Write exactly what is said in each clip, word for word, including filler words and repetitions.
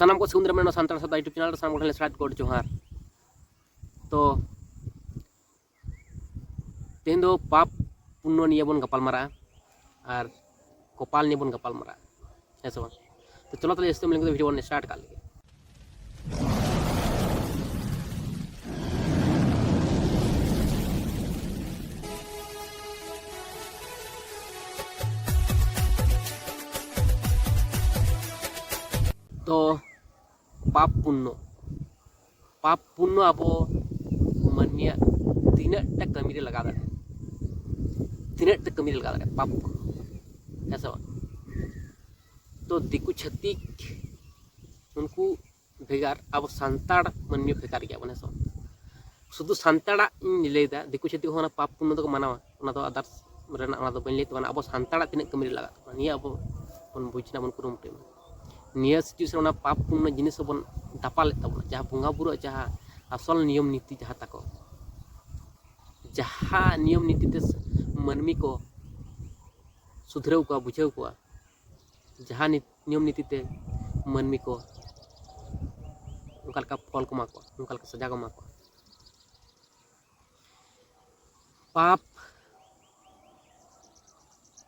ᱥᱟᱱᱟᱢ ᱠᱚ ᱥᱤᱠᱷᱱᱟᱹᱛ ᱨᱮ ᱢᱮᱱᱟᱜ ᱥᱟᱱᱛᱟᱲ ᱥᱟᱶᱛᱟ YouTube ᱪᱮᱱᱮᱞ ᱨᱮ ᱥᱟᱱᱟᱢ ᱠᱚ ᱴᱷᱮᱱ ᱥᱟᱨᱦᱟᱣ ᱜᱚᱰ ᱡᱚᱦᱟᱨ᱾ ᱛᱚ ᱛᱮᱦᱮᱧ ᱫᱚ ᱯᱟᱯ ᱯᱩᱱᱱᱚ ᱱᱤᱭᱮ ᱵᱚᱱ ᱜᱟᱯᱟᱞ ᱢᱟᱨᱟᱜᱼᱟ ᱟᱨ ᱠᱚᱯᱟᱞ ᱱᱤᱭᱮ ᱵᱚᱱ ᱜᱟᱯᱟᱞ ᱢᱟᱨᱟᱜᱼᱟ, ᱦᱮᱸ ᱥᱮ ᱵᱟᱝ? ᱛᱚ ᱪᱚᱞᱚ ᱛᱟᱦᱚᱞᱮ ᱡᱟᱹᱥᱛᱤ ᱞᱮᱱ ᱠᱟᱛᱮ ᱵᱷᱤᱰᱤᱭᱳ ᱵᱚᱱ ᱥᱴᱟᱨᱴ ᱠᱟᱜ ᱞᱮᱜᱮ᱾ ᱛᱚ ᱯᱟᱯ ᱯᱩᱱᱱᱚ, ᱯᱟᱯ ᱯᱩᱱᱱᱚ ᱟᱵᱚ ᱢᱟᱹᱱᱢᱤᱭᱟᱜ ᱛᱤᱱᱟᱹᱜ ᱴᱟ ᱠᱟᱹᱢᱤ ᱨᱮ ᱞᱟᱜᱟᱣ ᱫᱟᱲᱮᱭᱟᱜᱼᱟ, ᱛᱤᱱᱟᱹᱜ ᱴᱟ ᱠᱟᱹᱢᱤ ᱨᱮ ᱞᱟᱜᱟᱣ ᱫᱟᱲᱮᱭᱟᱜᱼᱟ ᱯᱟᱯ ᱯᱩᱱᱱᱚ, ᱦᱮᱸ ᱥᱮ ᱵᱟᱝ? ᱛᱚ ᱫᱤᱠᱩ ᱪᱷᱟᱹᱛᱤᱠ ᱩᱱᱠᱩ ᱵᱷᱮᱜᱟᱨ, ᱟᱵᱚ ᱥᱟᱱᱛᱟᱲ ᱢᱟᱹᱱᱢᱤ ᱵᱷᱮᱜᱟᱨ ᱜᱮᱭᱟ ᱵᱚᱱ, ᱦᱮᱸ ᱥᱮ ᱵᱟᱝ? ᱥᱩᱫᱷᱩ ᱥᱟᱱᱛᱟᱲᱟᱜ ᱤᱧ ᱞᱟᱹᱭᱫᱟ, ᱫᱤᱠᱩ ᱪᱷᱟᱹᱛᱤᱠ ᱦᱚᱸ ᱚᱱᱟ ᱯᱟᱯ ᱯᱩᱱᱱᱚ ᱫᱚᱠᱚ ᱢᱟᱱᱟᱣᱟ, ᱚᱱᱟ ᱫᱚ ᱟᱫᱟᱨᱥ ᱨᱮᱱᱟᱜ ᱚᱱᱟ ᱫᱚ ᱵᱟᱹᱧ ᱞᱟᱹᱭ ᱛᱟᱵᱚᱱᱟ᱾ ᱟᱵᱚ ᱥᱟᱱᱛᱟᱲᱟᱜ ᱛᱤᱱᱟᱹᱜ ᱠᱟᱹᱢᱤ ᱨᱮ ᱞᱟᱜᱟᱜ ᱛᱟᱵᱚᱱᱟ, ᱱᱤᱭᱟᱹ ᱟᱵᱚ ᱵᱚᱱ ᱵᱩᱡᱽ ᱨᱮᱱᱟᱜ ᱵᱚᱱ ᱠᱩᱨᱩᱢᱩᱴᱩᱭ ᱢᱟ᱾ ᱱᱤᱭᱟᱹ ᱥᱤᱪᱩᱭᱮᱥᱚᱱ ᱚᱱᱟ ᱯᱟᱯ ᱯᱩᱱᱱᱚ ᱡᱤᱱᱤᱥ ᱦᱚᱸᱵᱚᱱ ᱫᱟᱯᱟᱞᱮᱫ ᱛᱟᱵᱚᱱᱟ, ᱡᱟᱦᱟᱸ ᱵᱚᱸᱜᱟ ᱵᱩᱨᱩᱣᱟᱜ ᱡᱟᱦᱟᱸ ᱟᱥᱚᱞ ᱱᱤᱭᱚᱢ ᱱᱤᱛᱤ ᱡᱟᱦᱟᱸ ᱛᱟᱠᱚ, ᱡᱟᱦᱟᱸ ᱱᱤᱭᱚᱢ ᱱᱤᱛᱤ ᱛᱮ ᱢᱟᱹᱱᱢᱤ ᱠᱚ ᱥᱩᱫᱷᱨᱟᱹᱣ ᱠᱚᱣᱟ, ᱵᱩᱡᱷᱟᱹᱣ ᱠᱚᱣᱟ, ᱡᱟᱦᱟᱸ ᱱᱤ-, ᱱᱤᱭᱚᱢ ᱱᱤᱛᱤ ᱛᱮ ᱢᱟᱹᱱᱢᱤ ᱠᱚ ᱚᱱᱠᱟ ᱞᱮᱠᱟ ᱯᱷᱚᱞ ᱠᱚ ᱮᱢᱟ ᱠᱚᱣᱟ, ᱚᱱᱠᱟ ᱞᱮᱠᱟ ᱥᱟᱡᱟ ᱠᱚ ᱮᱢᱟ ᱠᱚᱣᱟ᱾ ᱯᱟᱯ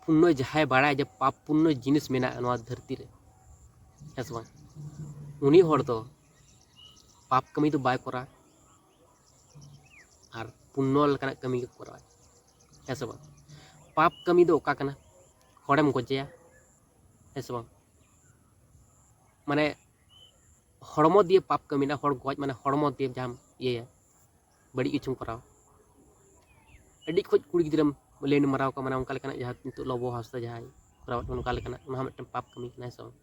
ᱯᱩᱱᱱᱚ ᱡᱟᱦᱟᱸᱭ ᱵᱟᱲᱟᱭᱟ ᱡᱮ ᱯᱟᱯ ᱯᱩᱱᱱᱚ ᱡᱤᱱᱤᱥ ᱢᱮᱱᱟᱜᱼᱟ ᱱᱚᱣᱟ ᱫᱷᱟᱹᱨᱛᱤ ᱨᱮ, ᱦᱮᱸ ᱥᱮ ᱵᱟᱝ? ᱩᱱᱤ ᱦᱚᱲ ᱫᱚ ᱯᱟᱯ ᱠᱟᱹᱢᱤ ᱫᱚ ᱵᱟᱭ ᱠᱚᱨᱟᱣᱟ ᱟᱨ ᱯᱩᱱᱱᱚ ᱞᱮᱠᱟᱱᱟᱜ ᱠᱟᱹᱢᱤ ᱜᱮ ᱠᱚᱨᱟᱣᱟ, ᱦᱮᱸ ᱥᱮ ᱵᱟᱝ? ᱯᱟᱯ ᱠᱟᱹᱢᱤ ᱫᱚ ᱚᱠᱟ ᱠᱟᱱᱟ? ᱦᱚᱲᱮᱢ ᱜᱚᱡᱮᱭᱟ, ᱦᱮᱸ ᱥᱮ ᱵᱟᱝ? ᱢᱟᱱᱮ ᱦᱚᱲᱢᱚ ᱫᱤᱭᱮ ᱯᱟᱯ ᱠᱟᱹᱢᱤ ᱢᱮᱱᱟᱜᱼᱟ, ᱦᱚᱲ ᱜᱚᱡ, ᱢᱟᱱᱮ ᱦᱚᱲᱢᱚ ᱫᱤᱭᱮ ᱡᱟᱦᱟᱸᱢ ᱤᱭᱟᱹᱭᱟ, ᱵᱟᱹᱲᱤᱡ ᱠᱤᱪᱷᱩᱢ ᱠᱚᱨᱟᱣᱟ᱾ ᱟᱹᱰᱤ ᱠᱷᱚᱡ ᱠᱩᱲᱤ ᱜᱤᱫᱽᱨᱟᱹᱢ ᱞᱮᱱ ᱢᱟᱨᱟᱣ ᱠᱚᱣᱟ, ᱢᱟᱱᱮ ᱚᱱᱠᱟ ᱞᱮᱠᱟᱱᱟᱜ ᱡᱟᱦᱟᱸ ᱱᱤᱛᱚᱜ ᱞᱚᱵᱚ ᱦᱟᱸᱥᱫᱟ ᱡᱟᱦᱟᱸᱭ ᱠᱚᱨᱟᱣᱮᱫ ᱚᱱᱠᱟ ᱞᱮᱠᱟᱱᱟᱜ, ᱚᱱᱟ ᱦᱚᱸ ᱢᱤᱫᱴᱮᱱ ᱯᱟᱯ ᱠᱟᱹᱢᱤ ᱠᱟᱱᱟ, ᱦᱮᱸ ᱥᱮ ᱵᱟᱝ?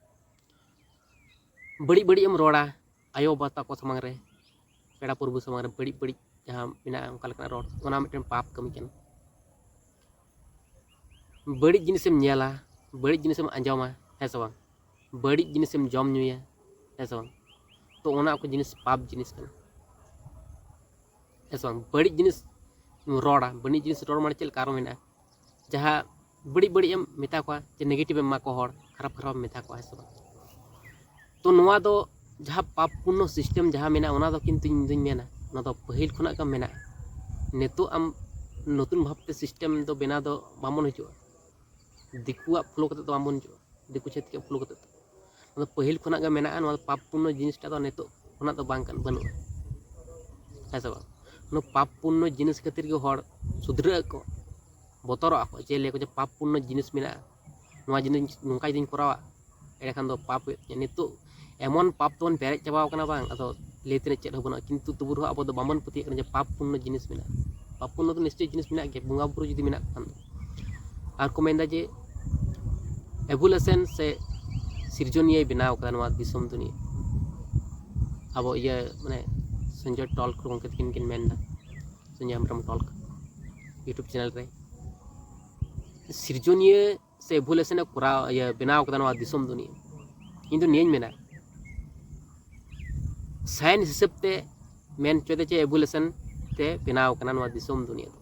ᱵᱟᱹᱲᱤᱡ ᱵᱟᱹᱲᱤᱡ ᱮᱢ ᱨᱚᱲᱟ ᱟᱭᱳ ᱵᱟᱵᱟ ᱛᱟᱠᱚ ᱥᱟᱢᱟᱝ ᱨᱮ, ᱯᱮᱲᱟ ᱯᱩᱨᱵᱩ ᱥᱟᱢᱟᱝ ᱨᱮ ᱵᱟᱹᱲᱤᱡ ᱵᱟᱹᱲᱤᱡ ᱡᱟᱦᱟᱸ ᱢᱮᱱᱟᱜᱼᱟ ᱚᱱᱠᱟ ᱞᱮᱠᱟᱱᱟᱜ ᱨᱚᱲ, ᱚᱱᱟ ᱢᱤᱫᱴᱮᱱ ᱯᱟᱯ ᱠᱟᱹᱢᱤ ᱠᱟᱱᱟ᱾ ᱵᱟᱹᱲᱤᱡ ᱡᱤᱱᱤᱥᱮᱢ ᱧᱮᱞᱟ, ᱵᱟᱹᱲᱤᱡ ᱡᱤᱱᱤᱥᱮᱢ ᱟᱸᱡᱚᱢᱟ, ᱦᱮᱸ ᱥᱮ ᱵᱟᱝ? ᱵᱟᱹᱲᱤᱡ ᱡᱤᱱᱤᱥᱮᱢ ᱡᱚᱢ ᱧᱩᱭᱟ, ᱦᱮᱸ ᱥᱮ ᱵᱟᱝ? ᱛᱚ ᱚᱱᱟ ᱠᱚ ᱡᱤᱱᱤᱥ ᱯᱟᱯ ᱡᱤᱱᱤᱥ ᱠᱟᱱᱟ, ᱦᱮᱸ ᱥᱮ ᱵᱟᱝ? ᱵᱟᱹᱲᱤᱡ ᱡᱤᱱᱤᱥ ᱨᱚᱲᱟ, ᱵᱟᱹᱲᱤᱡ ᱡᱤᱱᱤᱥ ᱨᱚᱲ ᱢᱟᱱᱮ ᱪᱮᱫ ᱞᱮᱠᱟ ᱟᱨᱚ ᱢᱮᱱᱟᱜᱼᱟ, ᱡᱟᱦᱟᱸ ᱵᱟᱹᱲᱤᱡ ᱵᱟᱹᱲᱤᱡ ᱮᱢ ᱢᱮᱛᱟ ᱠᱚᱣᱟ, ᱡᱮ ᱱᱮᱜᱮᱴᱤᱵᱷ ᱮᱢ ᱮᱢᱟ ᱠᱚᱣᱟ ᱦᱚᱲ, ᱠᱷᱟᱨᱟᱯ ᱠᱷᱟᱨᱟᱯ ᱮᱢ ᱢᱮᱛᱟ ᱠᱚᱣᱟ, ᱦᱮᱸ ᱥᱮ ᱵᱟᱝ? ᱛᱚ ᱱᱚᱣᱟ ᱫᱚ ᱡᱟᱦᱟᱸ ᱯᱟᱯ ᱯᱩᱱᱱᱚ ᱥᱤᱥᱴᱮᱢ ᱡᱟᱦᱟᱸ ᱢᱮᱱᱟᱜᱼᱟ, ᱚᱱᱟ ᱫᱚ ᱠᱤᱱᱛᱩ ᱤᱧ ᱫᱩᱧ ᱢᱮᱱᱟ ᱚᱱᱟ ᱫᱚ ᱯᱟᱹᱦᱤᱞ ᱠᱷᱚᱱᱟᱜ ᱜᱮ ᱢᱮᱱᱟᱜᱼᱟ᱾ ᱱᱤᱛᱚᱜ ᱟᱢ ᱱᱚᱛᱩᱱ ᱵᱷᱟᱵᱽᱛᱮ ᱥᱤᱥᱴᱮᱢ ᱫᱚ ᱵᱮᱱᱟᱣ ᱫᱚ ᱵᱟᱵᱚᱱ ᱦᱤᱡᱩᱜᱼᱟ, ᱫᱤᱠᱩᱣᱟᱜ ᱯᱷᱳᱞᱳ ᱠᱟᱛᱮ ᱫᱚ ᱵᱟᱵᱚᱱ ᱦᱤᱡᱩᱜᱼᱟ, ᱫᱤᱠᱩ ᱪᱷᱟᱹᱛᱤᱠᱟᱜ ᱯᱷᱳᱞᱳ ᱠᱟᱛᱮ ᱫᱚ᱾ ᱚᱱᱟ ᱫᱚ ᱯᱟᱹᱦᱤᱞ ᱠᱷᱚᱱᱟᱜ ᱜᱮ ᱢᱮᱱᱟᱜᱼᱟ᱾ ᱱᱚᱣᱟ ᱫᱚ ᱯᱟᱯ ᱯᱩᱱᱱᱚ ᱡᱤᱱᱤᱥᱴᱟ ᱫᱚ ᱱᱤᱛᱚᱜ ᱠᱷᱚᱱᱟᱜ ᱫᱚ ᱵᱟᱝ ᱠᱟᱱ, ᱵᱟᱹᱱᱩᱜᱼᱟ, ᱦᱮᱸ ᱥᱮ ᱵᱟᱝ? ᱚᱱᱟ ᱯᱟᱯ ᱯᱩᱱᱱᱚ ᱡᱤᱱᱤᱥ ᱠᱷᱟᱹᱛᱤᱨ ᱜᱮ ᱦᱚᱲ ᱥᱩᱫᱷᱨᱟᱹᱜ ᱟᱠᱚ, ᱵᱚᱛᱚᱨᱚᱜ ᱟᱠᱚ, ᱡᱮ ᱞᱟᱹᱭ ᱟᱠᱚ ᱡᱮ ᱯᱟᱯ ᱯᱩᱱᱱᱚ ᱡᱤᱱᱤᱥ ᱢᱮᱱᱟᱜᱼᱟ, ᱱᱚᱣᱟ ᱡᱤᱱᱤᱥ ᱱᱚᱝᱠᱟ ᱡᱩᱫᱤᱧ ᱠᱚᱨᱟᱣᱟ ᱮᱸᱰᱮᱠᱷᱟᱱ ᱫᱚ ᱯᱟᱯ ᱦᱩᱭᱩᱜ ᱛᱤᱧᱟᱹ᱾ ᱱᱤᱛᱚᱜ ᱮᱢᱚᱱ ᱯᱟᱯ ᱛᱮᱵᱚᱱ ᱯᱮᱨᱮᱡ ᱪᱟᱵᱟᱣ ᱠᱟᱱᱟ ᱵᱟᱝ, ᱟᱫᱚ ᱞᱟᱹᱭ ᱛᱮᱱᱟᱜ ᱪᱮᱫ ᱦᱚᱸ ᱵᱟᱹᱱᱩᱜᱼᱟ, ᱠᱤᱱᱛᱩ ᱛᱚᱵᱩ ᱨᱮᱦᱚᱸ ᱟᱵᱚ ᱫᱚ ᱵᱟᱵᱚᱱ ᱯᱟᱹᱛᱭᱟᱹᱜ ᱠᱟᱱᱟ ᱡᱮ ᱯᱟᱯ ᱯᱩᱱᱱᱚ ᱡᱤᱱᱤᱥ ᱢᱮᱱᱟᱜᱼᱟ᱾ ᱯᱟᱯ ᱯᱩᱱᱱᱚ ᱫᱚ ᱱᱤᱥᱪᱚᱭ ᱡᱤᱱᱤᱥ ᱢᱮᱱᱟᱜ ᱜᱮᱭᱟ, ᱵᱚᱸᱜᱟ ᱵᱩᱨᱩ ᱡᱩᱫᱤ ᱢᱮᱱᱟᱜ ᱠᱚ ᱠᱷᱟᱱ ᱫᱚ᱾ ᱟᱨ ᱠᱚ ᱢᱮᱱᱫᱟ ᱡᱮ ᱮᱵᱷᱩᱞᱮᱥᱚᱱ ᱥᱮ ᱥᱤᱨᱡᱚᱱᱤᱭᱟᱹᱭ ᱵᱮᱱᱟᱣ ᱠᱟᱫᱟ ᱱᱚᱣᱟ ᱫᱤᱥᱚᱢ ᱫᱩᱱᱤᱭᱟᱹ᱾ ᱟᱵᱚ ᱤᱭᱟᱹ ᱢᱟᱱᱮ ᱥᱚᱧᱡᱚᱭ ᱴᱚᱞᱠ ᱜᱚᱢᱠᱮ ᱛᱟᱹᱠᱤᱱ ᱠᱤᱱ ᱢᱮᱱᱫᱟ, Sanjay Hembrom talc YouTube channel ᱨᱮ, ᱥᱤᱨᱡᱚᱱᱤᱭᱟᱹ ᱥᱮ ᱮᱵᱷᱩᱞᱮᱥᱚᱱ ᱮ ᱠᱚᱨᱟᱣ, ᱤᱭᱟᱹ, ᱵᱮᱱᱟᱣ ᱠᱟᱫᱟ ᱱᱚᱣᱟ ᱫᱤᱥᱚᱢ ᱫᱩᱱᱤᱭᱟᱹ᱾ ᱤᱧ ᱫᱚ ᱱᱤᱭᱟᱹᱧ ᱢᱮᱱᱟ, ᱥᱟᱭᱮᱱᱥ ᱦᱤᱥᱟᱹᱵ ᱛᱮ ᱢᱮᱱ ᱦᱚᱪᱚᱭᱮᱫᱟ ᱡᱮ ᱮᱵᱷᱩᱞᱮᱥᱚᱱ ᱛᱮ ᱵᱮᱱᱟᱣ ᱠᱟᱱᱟ ᱱᱚᱣᱟ ᱫᱤᱥᱚᱢ ᱫᱩᱱᱤᱭᱟᱹ ᱫᱚ᱾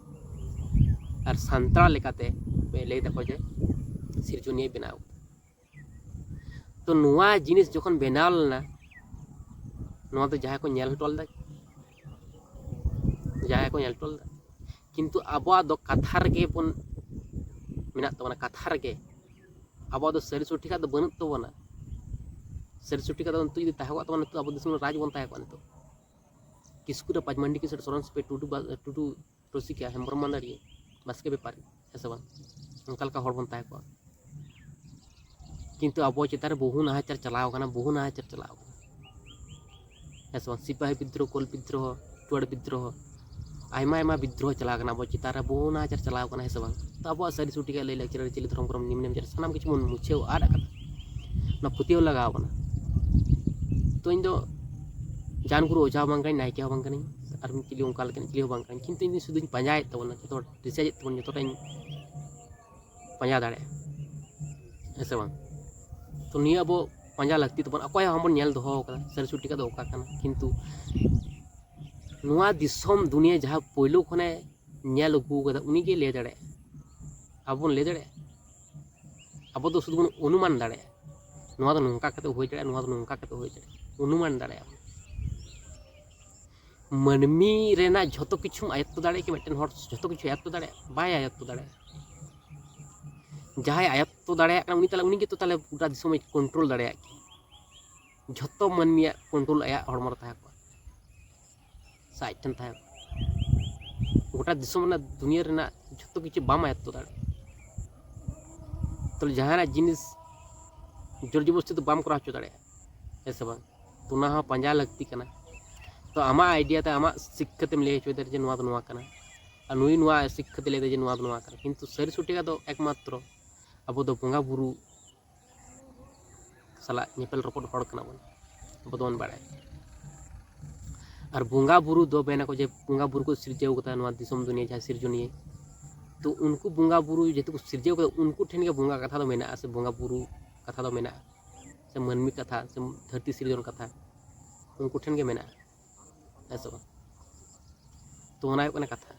ᱟᱨ ᱥᱟᱱᱛᱟᱲ ᱞᱮᱠᱟᱛᱮ ᱞᱟᱹᱭ ᱫᱟᱠᱚ ᱡᱮ ᱥᱤᱨᱡᱚᱱᱤᱭᱟᱹ ᱵᱮᱱᱟᱣ ᱠᱟᱫᱟ᱾ ᱛᱚ ᱱᱚᱣᱟ ᱡᱤᱱᱤᱥ ᱡᱚᱠᱷᱚᱱ ᱵᱮᱱᱟᱣ ᱞᱮᱱᱟ, ᱱᱚᱣᱟ ᱫᱚ ᱡᱟᱦᱟᱸᱭ ᱠᱚ ᱧᱮᱞ ᱦᱚᱴᱚ ᱞᱮᱫᱟ, ᱡᱟᱦᱟᱸᱭ ᱠᱚ ᱧᱮᱞ ᱦᱚᱴᱚ ᱞᱮᱫᱟ, ᱠᱤᱱᱛᱩ ᱟᱵᱚᱣᱟᱜ ᱫᱚ ᱠᱟᱛᱷᱟ ᱨᱮᱜᱮ ᱵᱚᱱ ᱢᱮᱱᱟᱜ ᱛᱟᱵᱚᱱᱟ, ᱠᱟᱛᱷᱟ ᱨᱮᱜᱮ᱾ ᱟᱵᱚᱣᱟᱜ ᱫᱚ ᱥᱟᱹᱨᱤ ᱥᱚᱴᱷᱤᱠᱟᱜ ᱫᱚ ᱵᱟᱹᱱᱩᱜ ᱛᱟᱵᱚᱱᱟ᱾ ᱥᱟᱹᱨᱤ ᱥᱚᱴᱷᱤᱠᱟᱜ ᱫᱚ ᱱᱤᱛᱚᱜ ᱡᱩᱫᱤ ᱛᱟᱦᱮᱸ ᱠᱚᱜ ᱛᱟᱵᱚᱱᱟ, ᱱᱤᱛᱚᱜ ᱟᱵᱚ ᱫᱤᱥᱚᱢ ᱨᱮ ᱨᱟᱡᱽ ᱵᱚᱱ ᱛᱟᱦᱮᱸ ᱠᱚᱜᱼᱟ᱾ ᱱᱤᱛᱚᱜ ᱠᱤᱥᱠᱩ ᱨᱮ ᱯᱟᱸᱪ ᱢᱟᱱᱰᱤ ᱠᱤᱥᱟᱹᱬ, ᱥᱚᱨᱚᱱ ᱥᱤᱯᱮ ᱴᱩᱰᱩ ᱵᱟ-, ᱴᱩᱰᱩ ᱨᱩᱥᱤᱠᱟ, ᱦᱮᱢᱵᱨᱚᱢ ᱢᱟᱱᱫᱟᱲᱤᱭᱟᱹ, ᱵᱟᱥᱠᱮ ᱵᱮᱯᱟᱨᱤ, ᱦᱮᱸ ᱥᱮ ᱵᱟᱝ? ᱚᱱᱠᱟ ᱞᱮᱠᱟ ᱦᱚᱲ ᱵᱚᱱ ᱛᱟᱦᱮᱸ ᱠᱚᱜᱼᱟ᱾ ᱠᱤᱱᱛᱩ ᱟᱵᱚ ᱪᱮᱛᱟᱱ ᱨᱮ ᱵᱚᱦᱩ ᱱᱟᱦᱟᱪᱟᱨ ᱪᱟᱞᱟᱣ ᱠᱟᱱᱟ, ᱵᱚᱦᱩ ᱱᱟᱦᱟᱪᱟᱨ ᱪᱟᱞᱟᱣ ᱠᱟᱱᱟ, ᱦᱮᱸ ᱥᱮ ᱵᱟᱝ? ᱥᱤᱯᱟᱦᱤ ᱵᱤᱫᱽᱫᱨᱳᱦᱚ, ᱠᱳᱞ ᱵᱤᱫᱽᱫᱨᱳᱦᱚ, ᱪᱩᱣᱟᱲ ᱵᱤᱫᱽᱫᱨᱳᱦᱚ, ᱟᱭᱢᱟ ᱟᱭᱢᱟ ᱵᱤᱫᱽᱫᱨᱳᱦᱚ ᱪᱟᱞᱟᱣ ᱠᱟᱱᱟ ᱟᱵᱚ ᱪᱮᱛᱟᱱ ᱨᱮ, ᱵᱚᱦᱩ ᱱᱟᱦᱟᱪᱟᱨ ᱪᱟᱞᱟᱣ ᱠᱟᱱᱟ, ᱦᱮᱸ ᱥᱮ ᱵᱟᱝ? ᱛᱚ ᱟᱵᱚᱣᱟᱜ ᱥᱟᱹᱨᱤ ᱥᱚᱴᱷᱤᱠᱟᱜ ᱞᱟᱹᱭ ᱞᱟᱹᱠᱪᱟᱹᱨ, ᱟᱹᱨᱤᱪᱟᱹᱞᱤ, ᱫᱷᱚᱨᱚᱢ ᱠᱚᱨᱚᱢ, ᱱᱤᱭᱚᱢ ᱱᱮᱢᱟᱪᱟᱨ ᱥᱟᱱᱟᱢ ᱠᱤᱪᱷᱩ ᱵᱚᱱ ᱢᱩᱪᱷᱟᱹᱣ ᱟᱫ ᱟᱠᱟᱫᱟ᱾ ᱚᱱᱟ ᱯᱟᱹᱛᱭᱟᱹᱣ ᱞᱟᱜᱟᱣ ᱵᱚᱱᱟ᱾ ᱛᱚ ᱤᱧ ᱫᱚ ᱡᱟᱱ ᱜᱩᱨᱩ ᱚᱡᱷᱟ ᱦᱚᱸ ᱵᱟᱝ ᱠᱟᱹᱱᱟᱹᱧ, ᱱᱟᱭᱠᱮ ᱦᱚᱸ ᱵᱟᱝ ᱠᱟᱹᱱᱟᱹᱧ, ᱟᱨ ᱪᱤᱞᱤ ᱚᱱᱠᱟ ᱞᱮᱠᱟᱱ ᱪᱤᱞᱤ ᱦᱚᱸ ᱵᱟᱝ ᱠᱟᱹᱱᱟᱹᱧ, ᱠᱤᱱᱛᱩ ᱤᱧ ᱫᱚ ᱥᱩᱫᱷᱩᱧ ᱯᱟᱸᱡᱟᱭᱮᱫ ᱛᱟᱵᱚᱱᱟ, ᱡᱚᱛᱚ ᱦᱚᱲ ᱨᱤᱥᱟᱨᱪ ᱮᱫ ᱛᱟᱵᱚᱱ, ᱡᱚᱛᱚᱴᱟᱧ ᱯᱟᱸᱡᱟ ᱫᱟᱲᱮᱭᱟᱜᱼᱟ, ᱦᱮᱸ ᱥᱮ ᱵᱟᱝ? ᱛᱚ ᱱᱤᱭᱟᱹ ᱟᱵᱚ ᱯᱟᱸᱡᱟ ᱞᱟᱹᱠᱛᱤ ᱛᱟᱵᱚᱱ, ᱚᱠᱚᱭ ᱦᱚᱸ ᱵᱟᱵᱚᱱ ᱧᱮᱞ ᱫᱚᱦᱚ ᱠᱟᱫᱟ ᱥᱟᱹᱨᱤ ᱥᱚᱴᱷᱤᱠᱟᱜ ᱫᱚ ᱚᱠᱟ ᱠᱟᱱᱟ, ᱠᱤᱱᱛᱩ ᱱᱚᱣᱟ ᱫᱤᱥᱚᱢ ᱫᱩᱱᱤᱭᱟᱹ ᱡᱟᱦᱟᱸ ᱯᱳᱭᱞᱳ ᱠᱷᱚᱱᱮ ᱧᱮᱞ ᱟᱹᱜᱩ ᱠᱟᱫᱟ, ᱩᱱᱤᱜᱮ ᱞᱟᱹᱭ ᱫᱟᱲᱮᱭᱟᱜᱼᱟ᱾ ᱟᱵᱚ ᱵᱚᱱ ᱞᱟᱹᱭ ᱫᱟᱲᱮᱭᱟᱜᱼᱟ? ᱟᱵᱚ ᱫᱚ ᱥᱩᱫᱷᱩ ᱵᱚᱱ ᱚᱱᱩᱢᱟᱱ ᱫᱟᱲᱮᱭᱟᱜᱼᱟ᱾ ᱱᱚᱣᱟ ᱫᱚ ᱱᱚᱝᱠᱟ ᱠᱟᱛᱮ ᱦᱩᱭ ᱫᱟᱲᱮᱭᱟᱜᱼᱟ, ᱱᱚᱣᱟ ᱫᱚ ᱱᱚᱝᱠᱟ ᱠᱟᱛᱮ ᱦᱩᱭ ᱫᱟᱲᱮᱭᱟᱜᱼᱟ, ᱚᱱᱩᱢᱟᱱ ᱫᱟᱲᱮᱭᱟᱜᱼᱟ᱾ ᱢᱟᱹᱱᱢᱤ ᱨᱮᱱᱟᱜ ᱡᱷᱚᱛᱚ ᱠᱤᱪᱷᱩᱢ ᱟᱭᱚᱛᱛᱚ ᱫᱟᱲᱮᱭᱟᱜᱼᱟ ᱠᱤ? ᱢᱤᱫᱴᱮᱱ ᱦᱚᱲ ᱡᱷᱚᱛᱚ ᱠᱤᱪᱷᱩ ᱟᱭᱚᱛᱛᱚ ᱫᱟᱲᱮᱭᱟᱜᱼᱟ? ᱵᱟᱭ ᱟᱭᱚᱛᱛᱚ ᱫᱟᱲᱮᱭᱟᱜᱼᱟ᱾ ᱡᱟᱦᱟᱸᱭ ᱟᱭᱚᱛᱛᱚ ᱫᱟᱲᱮᱭᱟᱜ ᱠᱟᱱᱟ, ᱩᱱᱤ ᱛᱟᱦᱚᱞᱮ, ᱩᱱᱤ ᱜᱮᱛᱚ ᱛᱟᱦᱚᱞᱮ ᱜᱚᱴᱟ ᱫᱤᱥᱚᱢᱮ ᱠᱚᱱᱴᱨᱳᱞ ᱫᱟᱲᱮᱭᱟᱜ ᱠᱮᱭᱟ᱾ ᱡᱷᱚᱛᱚ ᱢᱟᱹᱱᱢᱤᱭᱟᱜ ᱠᱚᱱᱴᱨᱳᱞ ᱟᱭᱟᱜ ᱦᱚᱲᱢᱚ ᱨᱮ ᱛᱟᱦᱮᱸ ᱠᱚᱜᱼᱟ, ᱥᱮ ᱟᱡ ᱴᱷᱮᱱ ᱛᱟᱦᱮᱸ ᱠᱚᱜᱼᱟ᱾ ᱜᱚᱴᱟ ᱫᱤᱥᱚᱢ ᱨᱮᱱᱟᱜ, ᱫᱩᱱᱤᱭᱟᱹ ᱨᱮᱱᱟᱜ ᱡᱷᱚᱛᱚ ᱠᱤᱪᱷᱩ ᱵᱟᱢ ᱟᱭᱚᱛᱛᱚ ᱫᱟᱲᱮᱭᱟᱜᱼᱟ᱾ ᱛᱟᱦᱚᱞᱮ ᱡᱟᱦᱟᱱᱟᱜ ᱡᱤᱱᱤᱥ ᱡᱳᱨ ᱡᱚᱵᱚᱥᱛᱤ ᱫᱚ ᱵᱟᱢ ᱠᱚᱨᱟᱣ ᱦᱚᱪᱚ ᱫᱟᱲᱮᱭᱟᱜᱼᱟ, ᱦᱮᱸ ᱥᱮ ᱵᱟᱝ? ᱛᱚ, ᱚᱱᱟ ᱦᱚᱸ ᱯᱟᱸᱡᱟ ᱞᱟᱹᱠᱛᱤ ᱠᱟᱱᱟ᱾ ᱛᱚ, ᱟᱢᱟᱜ ᱟᱭᱰᱤᱭᱟ ᱛᱮ, ᱟᱢᱟᱜ ᱥᱤᱠᱠᱷᱟᱹ ᱛᱮᱢ ᱞᱟᱹᱭ ᱦᱚᱪᱚᱭᱮᱫᱟ ᱡᱮ ᱱᱚᱣᱟ ᱫᱚ ᱱᱚᱣᱟ ᱠᱟᱱᱟ, ᱟᱨ ᱱᱩᱭ ᱱᱚᱣᱟ ᱥᱤᱠᱠᱷᱟᱹ ᱛᱮ ᱞᱟᱹᱭᱫᱟ ᱡᱮ ᱱᱚᱣᱟ ᱫᱚ ᱱᱚᱣᱟ ᱠᱟᱱᱟ, ᱠᱤᱱᱛᱩ ᱥᱟᱹᱨᱤ ᱥᱚᱴᱷᱤᱠᱟᱜ ᱫᱚ ᱮᱠᱢᱟᱛᱨᱚ ᱟᱵᱚ ᱫᱚ ᱵᱚᱸᱜᱟ ᱵᱩᱨᱩ ᱥᱟᱞᱟᱜ ᱧᱮᱯᱮᱞ ᱨᱚᱯᱚᱲ ᱦᱚᱲ ᱠᱟᱱᱟ ᱵᱚᱱ, ᱟᱵᱚ ᱫᱚᱵᱚᱱ ᱵᱟᱲᱟᱭᱟ᱾ ᱟᱨ ᱵᱚᱸᱜᱟ ᱵᱩᱨᱩ ᱫᱚ ᱢᱮᱱᱟᱠᱚ ᱡᱮ ᱵᱚᱸᱜᱟ ᱵᱩᱨᱩ ᱠᱚ ᱥᱤᱨᱡᱟᱹᱣ ᱠᱟᱫᱟ ᱱᱚᱣᱟ ᱫᱤᱥᱚᱢ ᱫᱩᱱᱤᱭᱟᱹ, ᱡᱟᱦᱟᱸ ᱥᱤᱨᱡᱚᱱᱤᱭᱟᱹ᱾ ᱛᱚ, ᱩᱱᱠᱩ ᱵᱚᱸᱜᱟ ᱵᱩᱨᱩ ᱡᱮᱦᱮᱛᱩ ᱠᱚ ᱥᱤᱨᱡᱟᱹᱣ ᱠᱟᱫᱟ, ᱩᱱᱠᱩ ᱴᱷᱮᱱ ᱜᱮ ᱵᱚᱸᱜᱟ ᱠᱟᱛᱷᱟ ᱫᱚ ᱢᱮᱱᱟᱜᱼᱟ, ᱥᱮ ᱵᱚᱸᱜᱟ ᱵᱩᱨᱩ ᱠᱟᱛᱷᱟ ᱫᱚ ᱢᱮᱱᱟᱜᱼᱟ, ᱥᱮ ᱢᱟᱹᱱᱢᱤ ᱠᱟᱛᱷᱟ, ᱥᱮ ᱫᱷᱟᱹᱨᱛᱤ ᱥᱤᱨᱡᱚᱱ ᱠᱟᱛᱷᱟ ᱩᱱᱠᱩ ᱴᱷᱮᱱ ᱜᱮ ᱢᱮᱱᱟᱜᱼᱟ, ᱦᱮᱸ ᱥᱮ ᱵᱟᱝ? ᱛᱚ, ᱚᱱᱟ ᱦᱩᱭᱩᱜ ᱠᱟᱱᱟ ᱠᱟᱛᱷᱟ᱾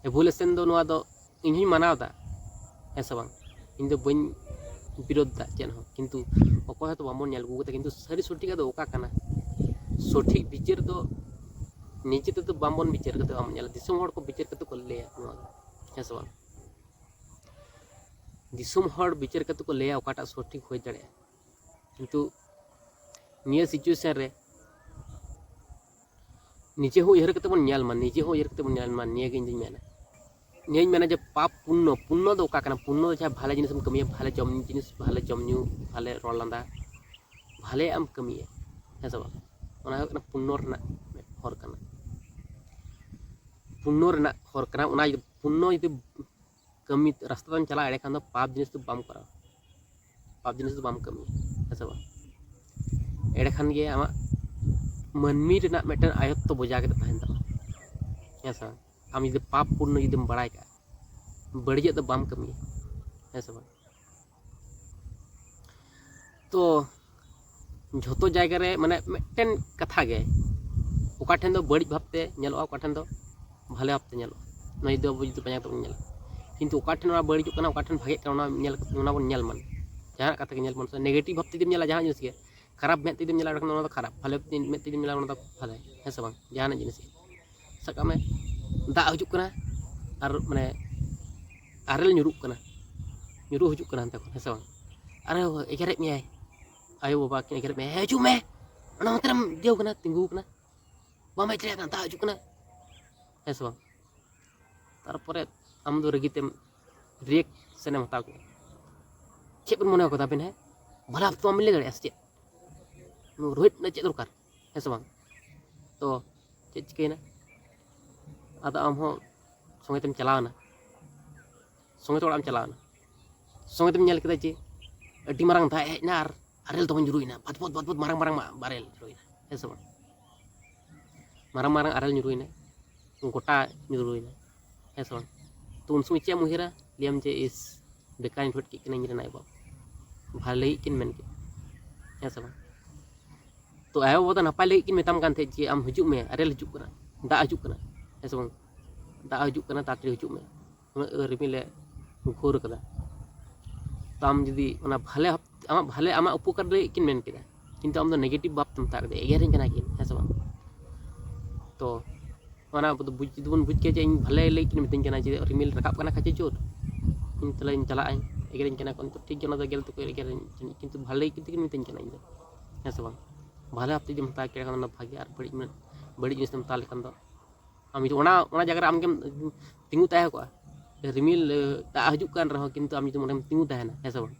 ᱮᱵᱷᱩᱞᱮᱥᱚᱱ ᱫᱚ, ᱱᱚᱣᱟ ᱫᱚ ᱤᱧ ᱦᱚᱧ ᱢᱟᱱᱟᱣ ᱮᱫᱟ, ᱦᱮᱸ ᱥᱮ ᱵᱟᱝ? ᱤᱧ ᱫᱚ ᱵᱟᱹᱧ ᱵᱤᱨᱳᱫᱷ ᱮᱫᱟ ᱪᱮᱫ ᱦᱚᱸ, ᱠᱤᱱᱛᱩ ᱚᱠᱚᱭ ᱦᱚᱸᱛᱚ ᱵᱟᱵᱚᱱ ᱧᱮᱞ ᱟᱹᱜᱩ ᱠᱟᱫᱟ, ᱠᱤᱱᱛᱩ ᱥᱟᱹᱨᱤ ᱥᱚᱴᱷᱤᱠᱟᱜ ᱫᱚ ᱚᱠᱟ ᱠᱟᱱᱟ? ᱥᱚᱴᱷᱤᱠ ᱵᱤᱪᱟᱹᱨ ᱫᱚ ᱱᱤᱡᱮ ᱛᱮᱫᱚ ᱵᱟᱝᱵᱚᱱ ᱵᱤᱪᱟᱹᱨ ᱠᱟᱛᱮ ᱵᱟᱵᱚᱱ ᱧᱮᱞᱟ, ᱫᱤᱥᱚᱢ ᱦᱚᱲ ᱠᱚ ᱵᱤᱪᱟᱹᱨ ᱠᱟᱛᱮ ᱠᱚ ᱞᱟᱹᱭᱟ ᱱᱚᱣᱟ ᱫᱚ, ᱦᱮᱸ ᱥᱮ ᱵᱟᱝ? ᱫᱤᱥᱚᱢ ᱦᱚᱲ ᱵᱤᱪᱟᱹᱨ ᱠᱟᱛᱮ ᱠᱚ ᱞᱟᱹᱭᱟ ᱚᱠᱟᱴᱟᱜ ᱥᱚᱴᱷᱤᱠ ᱦᱩᱭ ᱫᱟᱲᱮᱭᱟᱜᱼᱟ, ᱠᱤᱱᱛᱩ ᱱᱤᱭᱟᱹ ᱥᱤᱪᱩᱭᱮᱥᱚᱱ ᱨᱮ ᱱᱤᱡᱮ ᱦᱚᱸ ᱩᱭᱦᱟᱹᱨ ᱠᱟᱛᱮ ᱵᱚᱱ ᱧᱮᱞ ᱢᱟ, ᱱᱤᱡᱮ ᱦᱚᱸ ᱩᱭᱦᱟᱹᱨ ᱠᱟᱛᱮ ᱵᱚᱱ ᱧᱮᱞ ᱢᱟ, ᱱᱤᱭᱟᱹ ᱜᱮ ᱤᱧ ᱫᱩᱧ ᱢᱮᱱᱟ᱾ ᱱᱤᱭᱟᱹᱧ ᱢᱮᱱᱟ ᱡᱮ ᱯᱟᱯ ᱯᱩᱱᱱᱚ, ᱯᱩᱱᱱᱚ ᱫᱚ ᱚᱠᱟ ᱠᱟᱱᱟ? ᱯᱩᱱᱱᱚ ᱫᱚ ᱡᱟᱦᱟᱸ ᱵᱷᱟᱞᱮ ᱡᱤᱱᱤᱥ ᱮᱢ ᱠᱟᱹᱢᱤᱭᱟ, ᱵᱷᱟᱞᱮ ᱡᱚᱢ ᱡᱤᱱᱤᱥ, ᱵᱷᱟᱞᱮ ᱡᱚᱢ ᱧᱩ, ᱵᱷᱟᱞᱮ ᱨᱚᱲ ᱞᱟᱸᱫᱟ, ᱵᱷᱟᱞᱮᱭᱟᱜ ᱮᱢ ᱠᱟᱹᱢᱤᱭᱟ, ᱦᱮᱸ ᱥᱮ ᱵᱟᱝ? ᱚᱱᱟ ᱦᱩᱭᱩᱜ ᱠᱟᱱᱟ ᱯᱩᱱᱱᱚ ᱨᱮᱱᱟᱜ ᱦᱚᱨ ᱠᱟᱱᱟ, ᱯᱩᱱᱱᱚ ᱨᱮᱱᱟᱜ ᱦᱚᱨ ᱠᱟᱱᱟ᱾ ᱚᱱᱟ ᱡᱩᱫᱤ ᱯᱩᱱᱱᱚ ᱡᱩᱫᱤ ᱠᱟᱹᱢᱤ ᱨᱟᱥᱛᱟ ᱛᱮᱢ ᱪᱟᱞᱟᱜᱼᱟ, ᱮᱸᱰᱮᱠᱷᱟᱱ ᱫᱚ ᱯᱟᱯ ᱡᱤᱱᱤᱥ ᱫᱚ ᱵᱟᱢ ᱠᱚᱨᱟᱣᱟ, ᱯᱟᱯ ᱡᱤᱱᱤᱥ ᱫᱚ ᱵᱟᱢ ᱠᱟᱹᱢᱤᱭᱟ, ᱦᱮᱸ ᱥᱮ ᱵᱟᱝ? ᱮᱸᱰᱮᱠᱷᱟᱱ ᱜᱮ ᱟᱢᱟᱜ ᱢᱟᱹᱱᱢᱤ ᱨᱮᱱᱟᱜ ᱢᱤᱫᱴᱮᱱ ᱟᱭᱚᱛᱛᱚ ᱵᱚᱡᱟ ᱠᱟᱛᱮ ᱛᱟᱦᱮᱱ ᱛᱟᱢᱟ, ᱦᱮᱸ ᱥᱮ ᱵᱟᱝ? ᱟᱢ ᱡᱩᱫᱤ ᱯᱟᱯ ᱯᱩᱱᱱᱚ ᱡᱩᱫᱤᱢ ᱵᱟᱲᱟᱭ ᱠᱟᱜᱼᱟ, ᱵᱟᱹᱲᱤᱡᱟᱜ ᱫᱚ ᱵᱟᱢ ᱠᱟᱹᱢᱤᱭᱟ, ᱦᱮᱸ ᱥᱮ ᱵᱟᱝ? ᱛᱚ, ᱡᱷᱚᱛᱚ ᱡᱟᱭᱜᱟ ᱨᱮ, ᱢᱟᱱᱮ, ᱢᱤᱫᱴᱮᱱ ᱠᱟᱛᱷᱟ ᱜᱮ, ᱚᱠᱟ ᱴᱷᱮᱱ ᱫᱚ ᱵᱟᱹᱲᱤᱡ ᱵᱷᱟᱵᱽᱛᱮ ᱧᱮᱞᱚᱜᱼᱟ, ᱚᱠᱟ ᱴᱷᱮᱱ ᱫᱚ ᱵᱷᱟᱞᱮ ᱵᱷᱟᱵᱽᱛᱮ ᱧᱮᱞᱚᱜᱼᱟ᱾ ᱱᱚᱣᱟ ᱡᱩᱫᱤ ᱟᱵᱚ ᱡᱩᱫᱤ ᱯᱟᱸᱡᱟ ᱠᱟᱛᱮ ᱵᱚᱱ ᱧᱮᱞᱟ, ᱠᱤᱱᱛᱩ ᱚᱠᱟ ᱴᱷᱮᱱ ᱚᱱᱟ ᱵᱟᱹᱲᱤᱡᱚᱜ ᱠᱟᱱᱟ, ᱚᱠᱟ ᱴᱷᱮᱱ ᱵᱷᱟᱜᱮᱜ ᱠᱟᱱᱟ, ᱚᱱᱟ ᱧᱮᱞ, ᱚᱱᱟ ᱵᱚᱱ ᱧᱮᱞ ᱢᱟ᱾ ᱡᱟᱦᱟᱱᱟᱜ ᱠᱟᱛᱷᱟ ᱜᱮ ᱧᱮᱞ ᱵᱚᱱ ᱥᱮ, negative ᱵᱷᱟᱵ ᱛᱮ ᱡᱩᱫᱤᱢ ᱧᱮᱞᱟ ᱡᱟᱦᱟᱱᱟᱜ ᱡᱤᱱᱤᱥ ᱜᱮ, ᱠᱷᱟᱨᱟᱯ ᱢᱮᱫ ᱛᱮ ᱡᱩᱫᱤᱢ ᱧᱮᱞᱟ, ᱮᱸᱰᱮᱠᱷᱟᱱ ᱚᱱᱟ ᱫᱚ ᱠᱷᱟᱨᱟᱯ, ᱵᱷᱟᱞᱮ ᱢᱮᱫ ᱛᱮ ᱡᱩᱫᱤᱢ ᱧᱮᱞᱟ, ᱚᱱᱟ ᱫᱚ ᱵᱷᱟᱞᱮ, ᱦᱮᱸ ᱥᱮ ᱵᱟᱝ? ᱡᱟᱦᱟᱱᱟᱜ ᱡᱤᱱᱤᱥ ᱜᱮ, ᱥᱟᱵ ᱠᱟᱜ ᱢᱮ, ᱫᱟᱜ ᱦᱤᱡᱩᱜ ᱠᱟᱱᱟ ᱟᱨ ᱢᱟᱱᱮ ᱟᱨᱮᱞ ᱧᱩᱨᱩᱜ ᱠᱟᱱᱟ, ᱧᱩᱨᱩ ᱦᱤᱡᱩᱜ ᱠᱟᱱᱟ ᱦᱟᱱᱛᱮ ᱠᱷᱚᱱ, ᱦᱮᱸ ᱥᱮ ᱵᱟᱝ? ᱟᱨᱮ ᱮᱜᱮᱨᱮᱫ ᱢᱮᱭᱟᱭ, ᱟᱭᱳᱼᱵᱟᱵᱟ ᱠᱤᱱ ᱮᱜᱮᱨᱮᱫ ᱢᱮᱭᱟ, "ᱦᱮᱸ, ᱦᱤᱡᱩᱜ ᱢᱮ, ᱚᱱᱟ ᱚᱱᱛᱮ ᱨᱮᱢ ᱤᱭᱟᱹ ᱠᱟᱱᱟ, ᱛᱤᱸᱜᱩ ᱠᱟᱱᱟ, ᱵᱟᱢ ᱦᱮᱡ ᱫᱟᱲᱮᱭᱟᱜ ᱠᱟᱱᱟ, ᱫᱟᱜ ᱦᱤᱡᱩᱜ ᱠᱟᱱᱟ", ᱦᱮᱸ ᱥᱮ ᱵᱟᱝ? ᱛᱟᱨᱯᱚᱨᱮ ᱟᱢ ᱫᱚ ᱨᱟᱹᱜᱤ ᱛᱮᱢ reaction ᱮᱢ ᱦᱟᱛᱟᱣ ᱠᱮᱫᱟ᱾ ᱪᱮᱫ ᱵᱮᱱ ᱢᱚᱱᱮ ᱠᱟᱫᱟ ᱟᱵᱮᱱ? ᱦᱮᱸ, ᱵᱷᱟᱞᱟ ᱵᱷᱟᱵ ᱛᱮ ᱵᱟᱢ ᱞᱟᱹᱭ ᱫᱟᱲᱮᱭᱟᱜᱼᱟ ᱥᱮ ᱪᱮᱫ? ᱨᱳᱦᱤᱛ ᱨᱮᱱᱟᱜ ᱪᱮᱫ ᱫᱚᱨᱠᱟᱨ, ᱦᱮᱸ ᱥᱮ ᱵᱟᱝ? ᱛᱚ ᱪᱮᱫ ᱪᱤᱠᱟᱹᱭᱮᱱᱟ? ᱟᱫᱚ ᱟᱢ ᱦᱚᱸ ᱥᱚᱸᱜᱮ ᱛᱮᱢ ᱪᱟᱞᱟᱣᱮᱱᱟ, ᱥᱚᱸᱜᱮ ᱛᱮ ᱚᱲᱟᱜ ᱮᱢ ᱪᱟᱞᱟᱣᱮᱱᱟ, ᱥᱚᱸᱜᱮ ᱛᱮᱢ ᱧᱮᱞ ᱠᱮᱫᱟ ᱡᱮ ᱟᱹᱰᱤ ᱢᱟᱨᱟᱝ ᱫᱟᱜ ᱦᱮᱡ ᱮᱱᱟ ᱟᱨ ᱟᱨᱮᱞ ᱛᱟᱵᱚᱱ ᱧᱩᱨᱩᱭᱮᱱᱟ, ᱯᱷᱟᱛ ᱯᱷᱚᱛ ᱯᱷᱟᱛ ᱯᱷᱚᱛ ᱢᱟᱨᱟᱝ ᱢᱟᱨᱟᱝ ᱢᱟ-, ᱟᱨᱮᱞ ᱧᱩᱨᱩᱭᱮᱱᱟ, ᱦᱮᱸ ᱥᱮ ᱵᱟᱝ? ᱢᱟᱨᱟᱝ ᱢᱟᱨᱟᱝ ᱟᱨᱮᱞ ᱧᱩᱨᱩᱭᱮᱱᱟ, ᱜᱚᱴᱟ ᱧᱩᱨᱩᱭᱮᱱᱟ, ᱦᱮᱸ ᱥᱮ ᱵᱟᱝ? ᱛᱚ ᱩᱱ ᱥᱚᱢᱚᱭ ᱪᱮᱫ ᱮᱢ ᱩᱭᱦᱟᱹᱨᱟ? ᱞᱟᱹᱭᱟᱢ ᱡᱮ, "ᱤᱥ, ᱵᱮᱠᱟᱨᱤᱧ ᱴᱷᱚᱡ ᱠᱮᱫ ᱠᱤᱱᱟ ᱤᱧ ᱨᱮᱱ ᱟᱭᱳᱼᱵᱟᱵᱟ, ᱵᱷᱟᱞᱮ ᱞᱟᱹᱜᱤᱫ ᱠᱤᱱ ᱢᱮᱱ ᱠᱮᱫᱟ", ᱦᱮᱸ ᱥᱮ ᱵᱟᱝ? ᱛᱚ ᱟᱭᱳᱼᱵᱟᱵᱟ ᱫᱚ ᱱᱟᱯᱟᱭ ᱞᱟᱹᱜᱤᱫ ᱠᱤᱱ ᱢᱮᱛᱟᱢ ᱠᱟᱱ ᱛᱟᱦᱮᱸᱫ ᱡᱮ, "ᱟᱢ ᱦᱤᱡᱩᱜ ᱢᱮ, ᱟᱨᱮᱞ ᱦᱤᱡᱩᱜ ᱠᱟᱱᱟ, ᱫᱟᱜ ᱦᱤᱡᱩᱜ ᱠᱟᱱᱟ", ᱦᱮᱸ ᱥᱮ ᱵᱟᱝ? "ᱫᱟᱜ ᱦᱤᱡᱩᱜ ᱠᱟᱱᱟ, ᱛᱟᱲᱟᱛᱟᱲᱤ ᱦᱤᱡᱩᱜ ᱢᱮ, ᱩᱱᱟᱹᱜ ᱨᱤᱢᱤᱞᱮ ᱜᱷᱳᱨ ᱠᱟᱫᱟ᱾" ᱛᱚ ᱟᱢ ᱡᱩᱫᱤ ᱚᱱᱟ ᱵᱷᱟᱞᱮ ᱵᱷᱟᱵ-, ᱟᱢᱟᱜ ᱵᱷᱟᱞᱮ, ᱟᱢᱟᱜ ᱩᱯᱚᱠᱟᱨ ᱞᱟᱹᱜᱤᱫ ᱠᱤᱱ ᱢᱮᱱ ᱠᱮᱫᱟ, ᱠᱤᱱᱛᱩ ᱟᱢ ᱫᱚ negative ᱵᱷᱟᱵ ᱛᱮᱢ ᱦᱟᱛᱟᱣ ᱠᱮᱫᱟ, ᱮᱜᱮᱨᱤᱧ ᱠᱟᱱᱟ ᱠᱤᱱ, ᱦᱮᱸ ᱥᱮ ᱵᱟᱝ? ᱛᱚ ᱚᱱᱟ ᱟᱵᱚ ᱫᱚ ᱵᱩᱡᱽ, ᱡᱩᱫᱤ ᱵᱚᱱ ᱵᱩᱡᱽ ᱠᱮᱭᱟ ᱡᱮ ᱤᱧ ᱵᱷᱟᱞᱮ ᱞᱟᱹᱜᱤᱫ ᱠᱤᱱ ᱢᱤᱛᱟᱹᱧ ᱠᱟᱱᱟ ᱡᱮ ᱨᱤᱢᱤᱞ ᱨᱟᱠᱟᱵ ᱠᱟᱱᱟ ᱠᱷᱟᱪᱮ ᱡᱳᱨ, ᱤᱧ ᱛᱟᱦᱞᱮᱧ ᱪᱟᱞᱟᱜ ᱟᱹᱧ, ᱮᱜᱮᱨᱤᱧ ᱠᱟᱱᱟ ᱠᱚ, ᱱᱤᱛᱚᱜ ᱴᱷᱤᱠ ᱜᱮᱭᱟ, ᱚᱱᱟ ᱫᱚ ᱮᱜᱮᱨ ᱫᱚᱠᱚ ᱮᱜᱮᱨᱤᱧ, ᱠᱤᱱᱛᱩ ᱵᱷᱟᱞᱮ ᱞᱟᱹᱜᱤᱫ ᱛᱮᱠᱤᱱ ᱢᱤᱛᱟᱹᱧ ᱠᱟᱱᱟ ᱤᱧ ᱫᱚ, ᱦᱮᱸ ᱥᱮ ᱵᱟᱝ? ᱵᱷᱟᱞᱮ ᱵᱷᱟᱵ ᱛᱮ ᱡᱩᱫᱤᱢ ᱦᱟᱛᱟᱣ ᱠᱮᱭᱟ ᱠᱷᱟᱱ ᱚᱱᱟ ᱵᱷᱟᱜᱮ, ᱟᱨ ᱵᱟᱹᱲᱤᱡ, ᱵᱟᱹᱲᱤᱡ ᱡᱤᱱᱤᱥ ᱮᱢ ᱦᱟᱛᱟᱣ ᱞᱮᱠᱷᱟᱱ ᱫᱚ ᱟᱢ ᱡᱩᱫᱤ ᱚᱱᱟ, ᱚᱱᱟ ᱡᱟᱭᱜᱟ ᱨᱮ ᱟᱢᱜᱮᱢ ᱛᱤᱸᱜᱩ ᱛᱟᱦᱮᱸ ᱠᱚᱜᱼᱟ, ᱨᱤᱢᱤᱞ, ᱮ, ᱫᱟᱜ ᱦᱤᱡᱩᱜ ᱠᱟᱱ ᱨᱮᱦᱚᱸ, ᱠᱤᱱᱛᱩ ᱟᱢ ᱡᱩᱫᱤ ᱚᱸᱰᱮᱢ ᱛᱤᱸᱜᱩ ᱛᱟᱦᱮᱱᱟ, ᱦᱮᱸ ᱥᱮ ᱵᱟᱝ?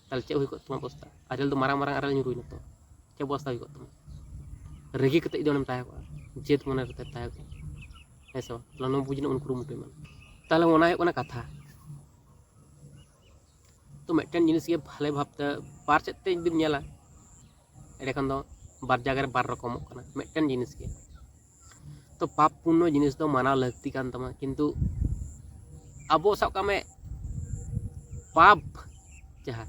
ᱛᱟᱦᱞᱮ ᱪᱮᱫ ᱦᱩᱭ ᱠᱚᱜ ᱛᱟᱢᱟ ᱚᱵᱚᱥᱛᱟ? ᱟᱨᱮᱞ ᱫᱚ ᱢᱟᱨᱟᱝ ᱢᱟᱨᱟᱝ ᱟᱨᱮᱞ ᱧᱩᱨᱩᱭᱮᱱᱟ ᱛᱚ, ᱪᱮᱫ ᱚᱵᱚᱥᱛᱟ ᱦᱩᱭ ᱠᱚᱜ ᱛᱟᱢᱟ? ᱨᱟᱹᱜᱤ ᱠᱟᱛᱮ ᱡᱩᱫᱤ ᱚᱸᱰᱮᱢ ᱛᱟᱦᱮᱸ ᱠᱚᱜᱼᱟ, ᱡᱮᱫ ᱢᱚᱱᱮ ᱠᱟᱛᱮ ᱛᱟᱦᱮᱸ ᱠᱚᱜᱼᱟ, ᱦᱮᱸ ᱥᱮ ᱵᱟᱝ? ᱛᱟᱦᱞᱮ ᱱᱚᱣᱟ ᱵᱩᱡᱽ ᱨᱮᱱᱟᱜ ᱵᱚᱱ ᱠᱩᱨᱩᱢᱩᱴᱩᱭ ᱢᱟ᱾ ᱛᱟᱦᱞᱮ ᱚᱱᱟ ᱦᱩᱭᱩᱜ ᱠᱟᱱᱟ ᱠᱟᱛᱷᱟ᱾ ᱛᱚ ᱢᱤᱫᱴᱮᱱ ᱡᱤᱱᱤᱥ ᱜᱮ ᱵᱷᱟᱞᱮ ᱵᱷᱟᱵᱽᱛᱮ ᱵᱟᱨ ᱥᱮᱫ ᱛᱮ ᱡᱩᱫᱤᱢ ᱧᱮᱞᱟ, ᱮᱸᱰᱮᱠᱷᱟᱱ ᱫᱚ ᱵᱟᱨ ᱡᱟᱭᱜᱟ ᱨᱮ ᱵᱟᱨ ᱨᱚᱠᱚᱢᱚᱜ ᱠᱟᱱᱟ ᱢᱤᱫᱴᱮᱱ ᱡᱤᱱᱤᱥ ᱜᱮ᱾ ᱛᱚ ᱯᱟᱯ ᱯᱩᱱᱱᱚ ᱡᱤᱱᱤᱥ ᱫᱚ ᱢᱟᱱᱟᱣ ᱞᱟᱹᱠᱛᱤ ᱠᱟᱱ ᱛᱟᱢᱟ, ᱠᱤᱱᱛᱩ ᱟᱵᱚ ᱥᱟᱵ ᱠᱟᱜ ᱢᱮ ᱯᱟᱯ ᱡᱟᱦᱟᱸ,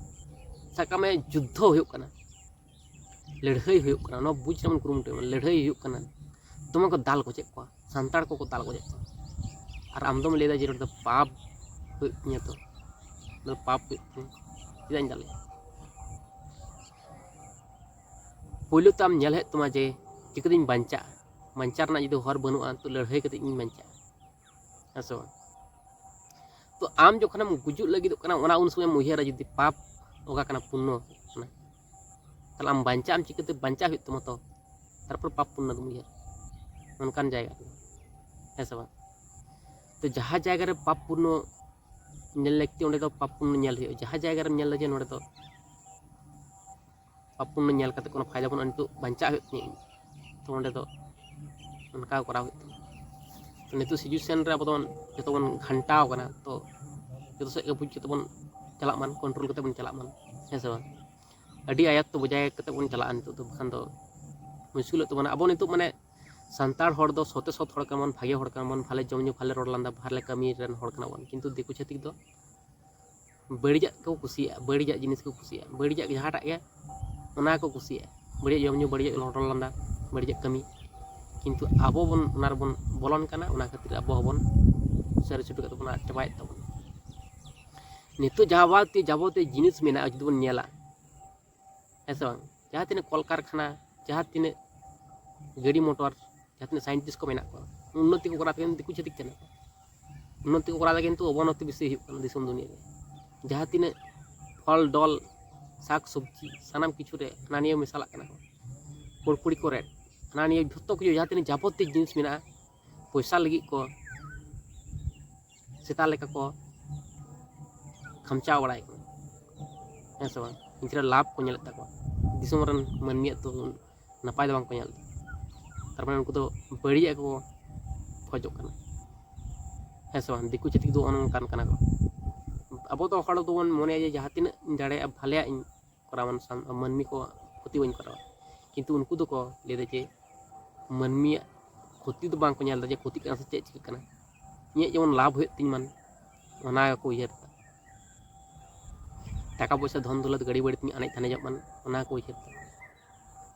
ᱥᱟᱵ ᱠᱟᱜ ᱢᱮ ᱡᱩᱫᱽᱫᱷᱚ ᱦᱩᱭᱩᱜ ᱠᱟᱱᱟ, ᱞᱟᱹᱲᱦᱟᱹᱭ ᱦᱩᱭᱩᱜ ᱠᱟᱱᱟ, ᱱᱚᱣᱟ ᱵᱩᱡᱽ ᱨᱮᱱᱟᱜ ᱵᱚᱱ ᱠᱩᱨᱩᱢᱩᱴᱩᱭ ᱢᱟ, ᱞᱟᱹᱲᱦᱟᱹᱭ ᱦᱩᱭᱩᱜ ᱠᱟᱱᱟ, ᱫᱚᱢᱮ ᱠᱚ ᱫᱟᱞ ᱜᱚᱡᱮᱫ ᱠᱚᱣᱟ, ᱥᱟᱱᱛᱟᱲ ᱠᱚᱠᱚ ᱫᱟᱞ ᱜᱚᱡᱮᱫ ᱠᱚᱣᱟ, ᱟᱨ ᱟᱢ ᱫᱚᱢ ᱞᱟᱹᱭᱫᱟ ᱡᱮ ᱱᱚᱸᱰᱮ ᱫᱚ ᱯᱟᱯ ᱦᱩᱭᱩᱜ ᱛᱤᱧᱟᱹ, ᱛᱚ ᱱᱚᱸᱰᱮ ᱫᱚ ᱯᱟᱯ ᱦᱩᱭᱩᱜ ᱛᱤᱧᱟᱹ, ᱪᱮᱫᱟᱜ ᱤᱧ ᱫᱟᱞᱮᱭᱟ? ᱯᱳᱭᱞᱳ ᱛᱮ ᱟᱢ ᱧᱮᱞ ᱦᱩᱭᱩᱜ ᱛᱟᱢᱟ ᱡᱮ ᱪᱤᱠᱟᱹᱛᱤᱧ ᱵᱟᱧᱪᱟᱜᱼᱟ᱾ ᱵᱟᱧᱪᱟᱣ ᱨᱮᱱᱟᱜ ᱡᱩᱫᱤ ᱦᱚᱨ ᱵᱟᱹᱱᱩᱜᱼᱟ, ᱛᱚ ᱞᱟᱹᱲᱦᱟᱹᱭ ᱠᱟᱛᱮ ᱤᱧ ᱵᱟᱧᱪᱟᱜᱼᱟ, ᱦᱮᱸ ᱥᱮ ᱵᱟᱝ? ᱛᱚ ᱟᱢ ᱡᱚᱠᱷᱚᱱᱮᱢ ᱜᱩᱡᱩᱜ ᱞᱟᱹᱜᱤᱫᱚᱜ ᱠᱟᱱᱟ, ᱚᱱᱟ ᱩᱱ ᱥᱚᱢᱚᱭ ᱮᱢ ᱩᱭᱦᱟᱹᱨᱟ ᱡᱩᱫᱤ ᱯᱟᱯ ᱚᱠᱟ ᱠᱟᱱᱟ, ᱯᱩᱱᱱᱚ ᱠᱟᱱᱟ, ᱛᱟᱦᱞᱮ ᱟᱢ ᱵᱟᱧᱪᱟᱜ ᱟᱢ ᱪᱤᱠᱟᱹᱛᱮ? ᱵᱟᱧᱪᱟᱜ ᱦᱩᱭᱩᱜ ᱛᱟᱢᱟ ᱛᱚ, ᱛᱟᱨᱯᱚᱨ ᱯᱟᱯ ᱯᱩᱱᱱᱚ ᱫᱚᱢ ᱩᱭᱦᱟᱹᱨᱟ᱾ ᱚᱱᱠᱟᱱ ᱡᱟᱭᱜᱟ ᱠᱟᱱᱟ, ᱦᱮᱸ ᱥᱮ ᱵᱟᱝ? ᱛᱚ ᱡᱟᱦᱟᱸ ᱡᱟᱭᱜᱟ ᱨᱮ ᱯᱟᱯ ᱯᱩᱱᱱᱚ ᱧᱮᱞ ᱞᱟᱹᱠᱛᱤ, ᱚᱸᱰᱮ ᱫᱚ ᱯᱟᱯ ᱯᱩᱱᱱᱚ ᱧᱮᱞ ᱦᱩᱭᱩᱜᱼᱟ᱾ ᱡᱟᱦᱟᱸ ᱡᱟᱭᱜᱟ ᱨᱮᱢ ᱧᱮᱞ ᱮᱫᱟ ᱡᱮ ᱱᱚᱸᱰᱮ ᱫᱚ ᱯᱟᱯ ᱯᱩᱱᱱᱚ ᱧᱮᱞ ᱠᱟᱛᱮ ᱠᱳᱱᱳ ᱯᱷᱟᱭᱫᱟ ᱵᱟᱹᱱᱩᱜᱼᱟ, ᱱᱤᱛᱚᱜ ᱵᱟᱧᱪᱟᱜ ᱦᱩᱭᱩᱜ ᱛᱤᱧᱟᱹ ᱤᱧ, ᱛᱚ ᱚᱸᱰᱮ ᱫᱚ ᱚᱱᱠᱟ ᱠᱚᱨᱟᱣ ᱦᱩᱭᱩᱜ ᱛᱟᱢᱟ᱾ ᱛᱚ ᱱᱤᱛᱚᱜ ᱥᱤᱪᱩᱭᱮᱥᱚᱱ ᱨᱮ ᱟᱵᱚ ᱫᱚᱵᱚᱱ ᱡᱚᱛᱚ ᱵᱚᱱ ᱜᱷᱟᱱᱴᱟᱣ ᱠᱟᱱᱟ, ᱛᱚ ᱡᱚᱛᱚ ᱥᱮᱫ ᱜᱮ ᱵᱩᱡᱽ ᱠᱟᱛᱮ ᱵᱚᱱ ᱪᱟᱞᱟᱜ ᱢᱟ, ᱠᱚᱱᱴᱨᱳᱞ ᱠᱟᱛᱮ ᱵᱚᱱ ᱪᱟᱞᱟᱜ ᱢᱟ, ᱦᱮᱸ ᱥᱮ ᱵᱟᱝ? ᱟᱹᱰᱤ ᱟᱭᱚᱛᱛᱚ ᱵᱚᱡᱟᱭ ᱠᱟᱛᱮ ᱵᱚᱱ ᱪᱟᱞᱟᱜᱼᱟ ᱱᱤᱛᱚᱜ ᱫᱚ, ᱵᱟᱠᱷᱟᱱ ᱫᱚ ᱢᱩᱥᱠᱤᱞᱚᱜ ᱛᱟᱵᱚᱱᱟ᱾ ᱟᱵᱚ ᱱᱤᱛᱚᱜ ᱢᱟᱱᱮ ᱥᱟᱱᱛᱟᱲ ᱦᱚᱲ ᱫᱚ ᱥᱚᱛᱮ ᱥᱚᱛ ᱦᱚᱲ ᱠᱟᱱᱟ ᱵᱚᱱ, ᱵᱷᱟᱜᱮ ᱦᱚᱲ ᱠᱟᱱᱟ ᱵᱚᱱ, ᱵᱷᱟᱞᱮ ᱡᱚᱢ ᱧᱩ, ᱵᱷᱟᱞᱮ ᱨᱚᱲ ᱞᱟᱸᱫᱟ, ᱵᱷᱟᱞᱮ ᱠᱟᱹᱢᱤ ᱨᱮᱱ ᱦᱚᱲ ᱠᱟᱱᱟ ᱵᱚᱱ, ᱠᱤᱱᱛᱩ ᱫᱤᱠᱩ ᱪᱷᱟᱹᱛᱤᱠ ᱫᱚ ᱵᱟᱹᱲᱤᱡᱟᱜ ᱠᱚ ᱠᱩᱥᱤᱭᱟᱜᱼᱟ, ᱵᱟᱹᱲᱤᱡᱟᱜ ᱡᱤᱱᱤᱥ ᱠᱚ ᱠᱩᱥᱤᱭᱟᱜᱼᱟ, ᱵᱟᱹᱲᱤᱡᱟᱜ ᱡᱟᱦᱟᱸᱴᱟᱜ ᱜᱮ ᱚᱱᱟ ᱠᱚ ᱠᱩᱥᱤᱭᱟᱜᱼᱟ, ᱵᱟᱹᱲᱤᱡᱟᱜ ᱡᱚᱢ ᱧᱩ, ᱵᱟᱹᱲᱤᱡᱟᱜ ᱨᱚᱲ ᱞᱟᱸᱫᱟ, ᱵᱟᱹᱲᱤᱡᱟᱜ ᱠᱟᱹᱢᱤ, ᱠᱤᱱᱛᱩ ᱟᱵᱚ ᱵᱚᱱ ᱚᱱᱟ ᱨᱮᱵᱚᱱ ᱵᱚᱞᱚᱱ ᱠᱟᱱᱟ, ᱚᱱᱟ ᱠᱷᱟᱹᱛᱤᱨ ᱟᱵᱚ ᱦᱚᱸᱵᱚᱱ ᱥᱟᱹᱨᱤ ᱥᱩᱴᱩ ᱠᱟᱛᱮ ᱵᱚᱱ ᱟᱫ ᱪᱟᱵᱟᱭᱮᱫ ᱛᱟᱵᱚᱱᱟ᱾ ᱱᱤᱛᱚᱜ ᱡᱟᱵᱚᱛᱤᱭᱚ, ᱡᱟᱵᱚᱛᱤᱭᱚ ᱡᱤᱱᱤᱥ ᱢᱮᱱᱟᱜᱼᱟ, ᱡᱩᱫᱤ ᱵᱚᱱ ᱧᱮᱞᱟ, ᱦᱮᱸ ᱥᱮ ᱵᱟᱝ? ᱡᱟᱦᱟᱸ ᱛᱤᱱᱟᱹᱜ ᱠᱚᱞᱠᱟᱨᱠᱷᱟᱱᱟ, ᱡᱟᱦᱟᱸ ᱛᱤᱱᱟᱹᱜ ᱜᱟᱹᱰᱤ ᱢᱚᱴᱚᱨ, ᱡᱟᱦᱟᱸ ᱛᱤᱱᱟᱹᱜ ᱥᱟᱭᱮᱱᱴᱤᱥᱴ ᱠᱚ ᱢᱮᱱᱟᱜ ᱠᱚᱣᱟ, ᱩᱱᱱᱚᱛᱤ ᱠᱚ ᱠᱚᱨᱟᱣ ᱛᱮᱜᱮ ᱫᱤᱠᱩ ᱪᱷᱟᱹᱛᱤᱠ ᱠᱟᱱᱟ ᱠᱚ᱾ ᱩᱱᱱᱚᱛᱤ ᱠᱚ ᱠᱚᱨᱟᱣ ᱛᱮᱜᱮ ᱠᱤᱱᱛᱩ ᱚᱵᱚᱱᱚᱛᱤ ᱵᱮᱥᱤ ᱦᱩᱭᱩᱜ ᱠᱟᱱᱟ ᱫᱤᱥᱚᱢ ᱫᱩᱱᱤᱭᱟᱹ ᱨᱮ᱾ ᱡᱟᱦᱟᱸ ᱛᱤᱱᱟᱹᱜ ᱯᱷᱚᱞ ᱰᱚᱞ, ᱥᱟᱠ ᱥᱚᱵᱽᱡᱤ, ᱥᱟᱱᱟᱢ ᱠᱤᱪᱷᱩ ᱨᱮ ᱦᱟᱱᱟ ᱱᱤᱭᱟᱹ ᱢᱮᱥᱟᱞᱟᱜ ᱠᱟᱱᱟ ᱠᱚ᱾ ᱠᱩᱲᱠᱩᱲᱤ ᱠᱚᱨᱮ ᱦᱟᱱᱟ ᱱᱤᱭᱟᱹ ᱡᱷᱚᱛᱚ ᱠᱤᱪᱷᱩ ᱡᱟᱦᱟᱸ ᱛᱤᱱᱟᱹᱜ ᱡᱟᱵᱚᱛᱤᱭᱚ ᱡᱤᱱᱤᱥ ᱢᱮᱱᱟᱜᱼᱟ, ᱯᱚᱭᱥᱟ ᱞᱟᱹᱜᱤᱫ ᱠᱚ ᱥᱮᱛᱟ ᱞᱮᱠᱟ ᱠᱚ ᱠᱷᱟᱢᱪᱟᱣ ᱵᱟᱲᱟᱭ ᱠᱟᱱᱟ, ᱦᱮᱸ ᱥᱮ ᱵᱟᱝ? ᱱᱤᱡᱮᱨᱟᱜ ᱞᱟᱵᱷ ᱠᱚ ᱧᱮᱞᱮᱫ ᱛᱟᱠᱚᱣᱟ, ᱫᱤᱥᱚᱢ ᱨᱮᱱ ᱢᱟᱹᱱᱢᱤᱭᱟᱜ ᱫᱚ ᱱᱟᱯᱟᱭ ᱫᱚ ᱵᱟᱝ ᱠᱚ ᱧᱮᱞ ᱮᱫᱟ᱾ ᱛᱟᱨ ᱢᱟᱱᱮ ᱩᱱᱠᱩ ᱫᱚ ᱵᱟᱹᱲᱤᱡᱟᱜ ᱠᱚ ᱠᱷᱚᱡᱚᱜ ᱠᱟᱱᱟ, ᱦᱮᱸ ᱥᱮ ᱵᱟᱝ? ᱫᱤᱠᱩ ᱪᱷᱟᱹᱛᱤᱠ ᱫᱚ ᱚᱱᱮ ᱚᱱᱠᱟᱱ ᱠᱟᱱᱟ ᱠᱚ᱾ ᱟᱵᱚ ᱫᱚ ᱦᱚᱲ ᱫᱚᱵᱚᱱ ᱢᱚᱱᱮᱭᱟ ᱡᱮ ᱡᱟᱦᱟᱸ ᱛᱤᱱᱟᱹᱜ ᱤᱧ ᱫᱟᱲᱮᱭᱟᱜᱼᱟ ᱵᱷᱟᱞᱮᱭᱟᱜ ᱤᱧ ᱠᱚᱨᱟᱣᱟ, ᱢᱟᱱᱮ ᱥᱟᱱ-, ᱢᱟᱹᱱᱢᱤ ᱠᱚᱣᱟᱜ ᱠᱷᱚᱛᱤ ᱵᱟᱹᱧ ᱠᱚᱨᱟᱣᱟ, ᱠᱤᱱᱛᱩ ᱩᱱᱠᱩ ᱫᱚᱠᱚ ᱞᱟᱹᱭᱫᱟ ᱡᱮ ᱢᱟᱹᱱᱢᱤᱭᱟᱜ ᱠᱷᱚᱛᱤ ᱫᱚ ᱵᱟᱝ ᱠᱚ ᱧᱮᱞ ᱮᱫᱟ ᱡᱮ ᱠᱷᱚᱛᱤᱜ ᱠᱟᱱᱟ ᱥᱮ ᱪᱮᱫ ᱪᱤᱠᱟᱹᱜ ᱠᱟᱱᱟ, ᱤᱧᱟᱹᱜ ᱡᱮᱢᱚᱱ ᱞᱟᱵᱷ ᱦᱩᱭᱩᱜ ᱛᱤᱧ ᱢᱟ, ᱚᱱᱟ ᱜᱮᱠᱚ ᱩᱭᱦᱟᱹᱨ ᱮᱫᱟ᱾ ᱴᱟᱠᱟ ᱯᱚᱭᱥᱟ, ᱫᱷᱚᱱ ᱫᱚᱞᱚᱛ, ᱜᱟᱹᱰᱤ ᱵᱟᱹᱲᱤ ᱛᱤᱧ ᱟᱱᱮᱡ ᱫᱷᱟᱱᱮᱡᱚᱜ ᱢᱟ, ᱚᱱᱟ ᱜᱮᱠᱚ ᱩᱭᱦᱟᱹᱨ ᱮᱫᱟ᱾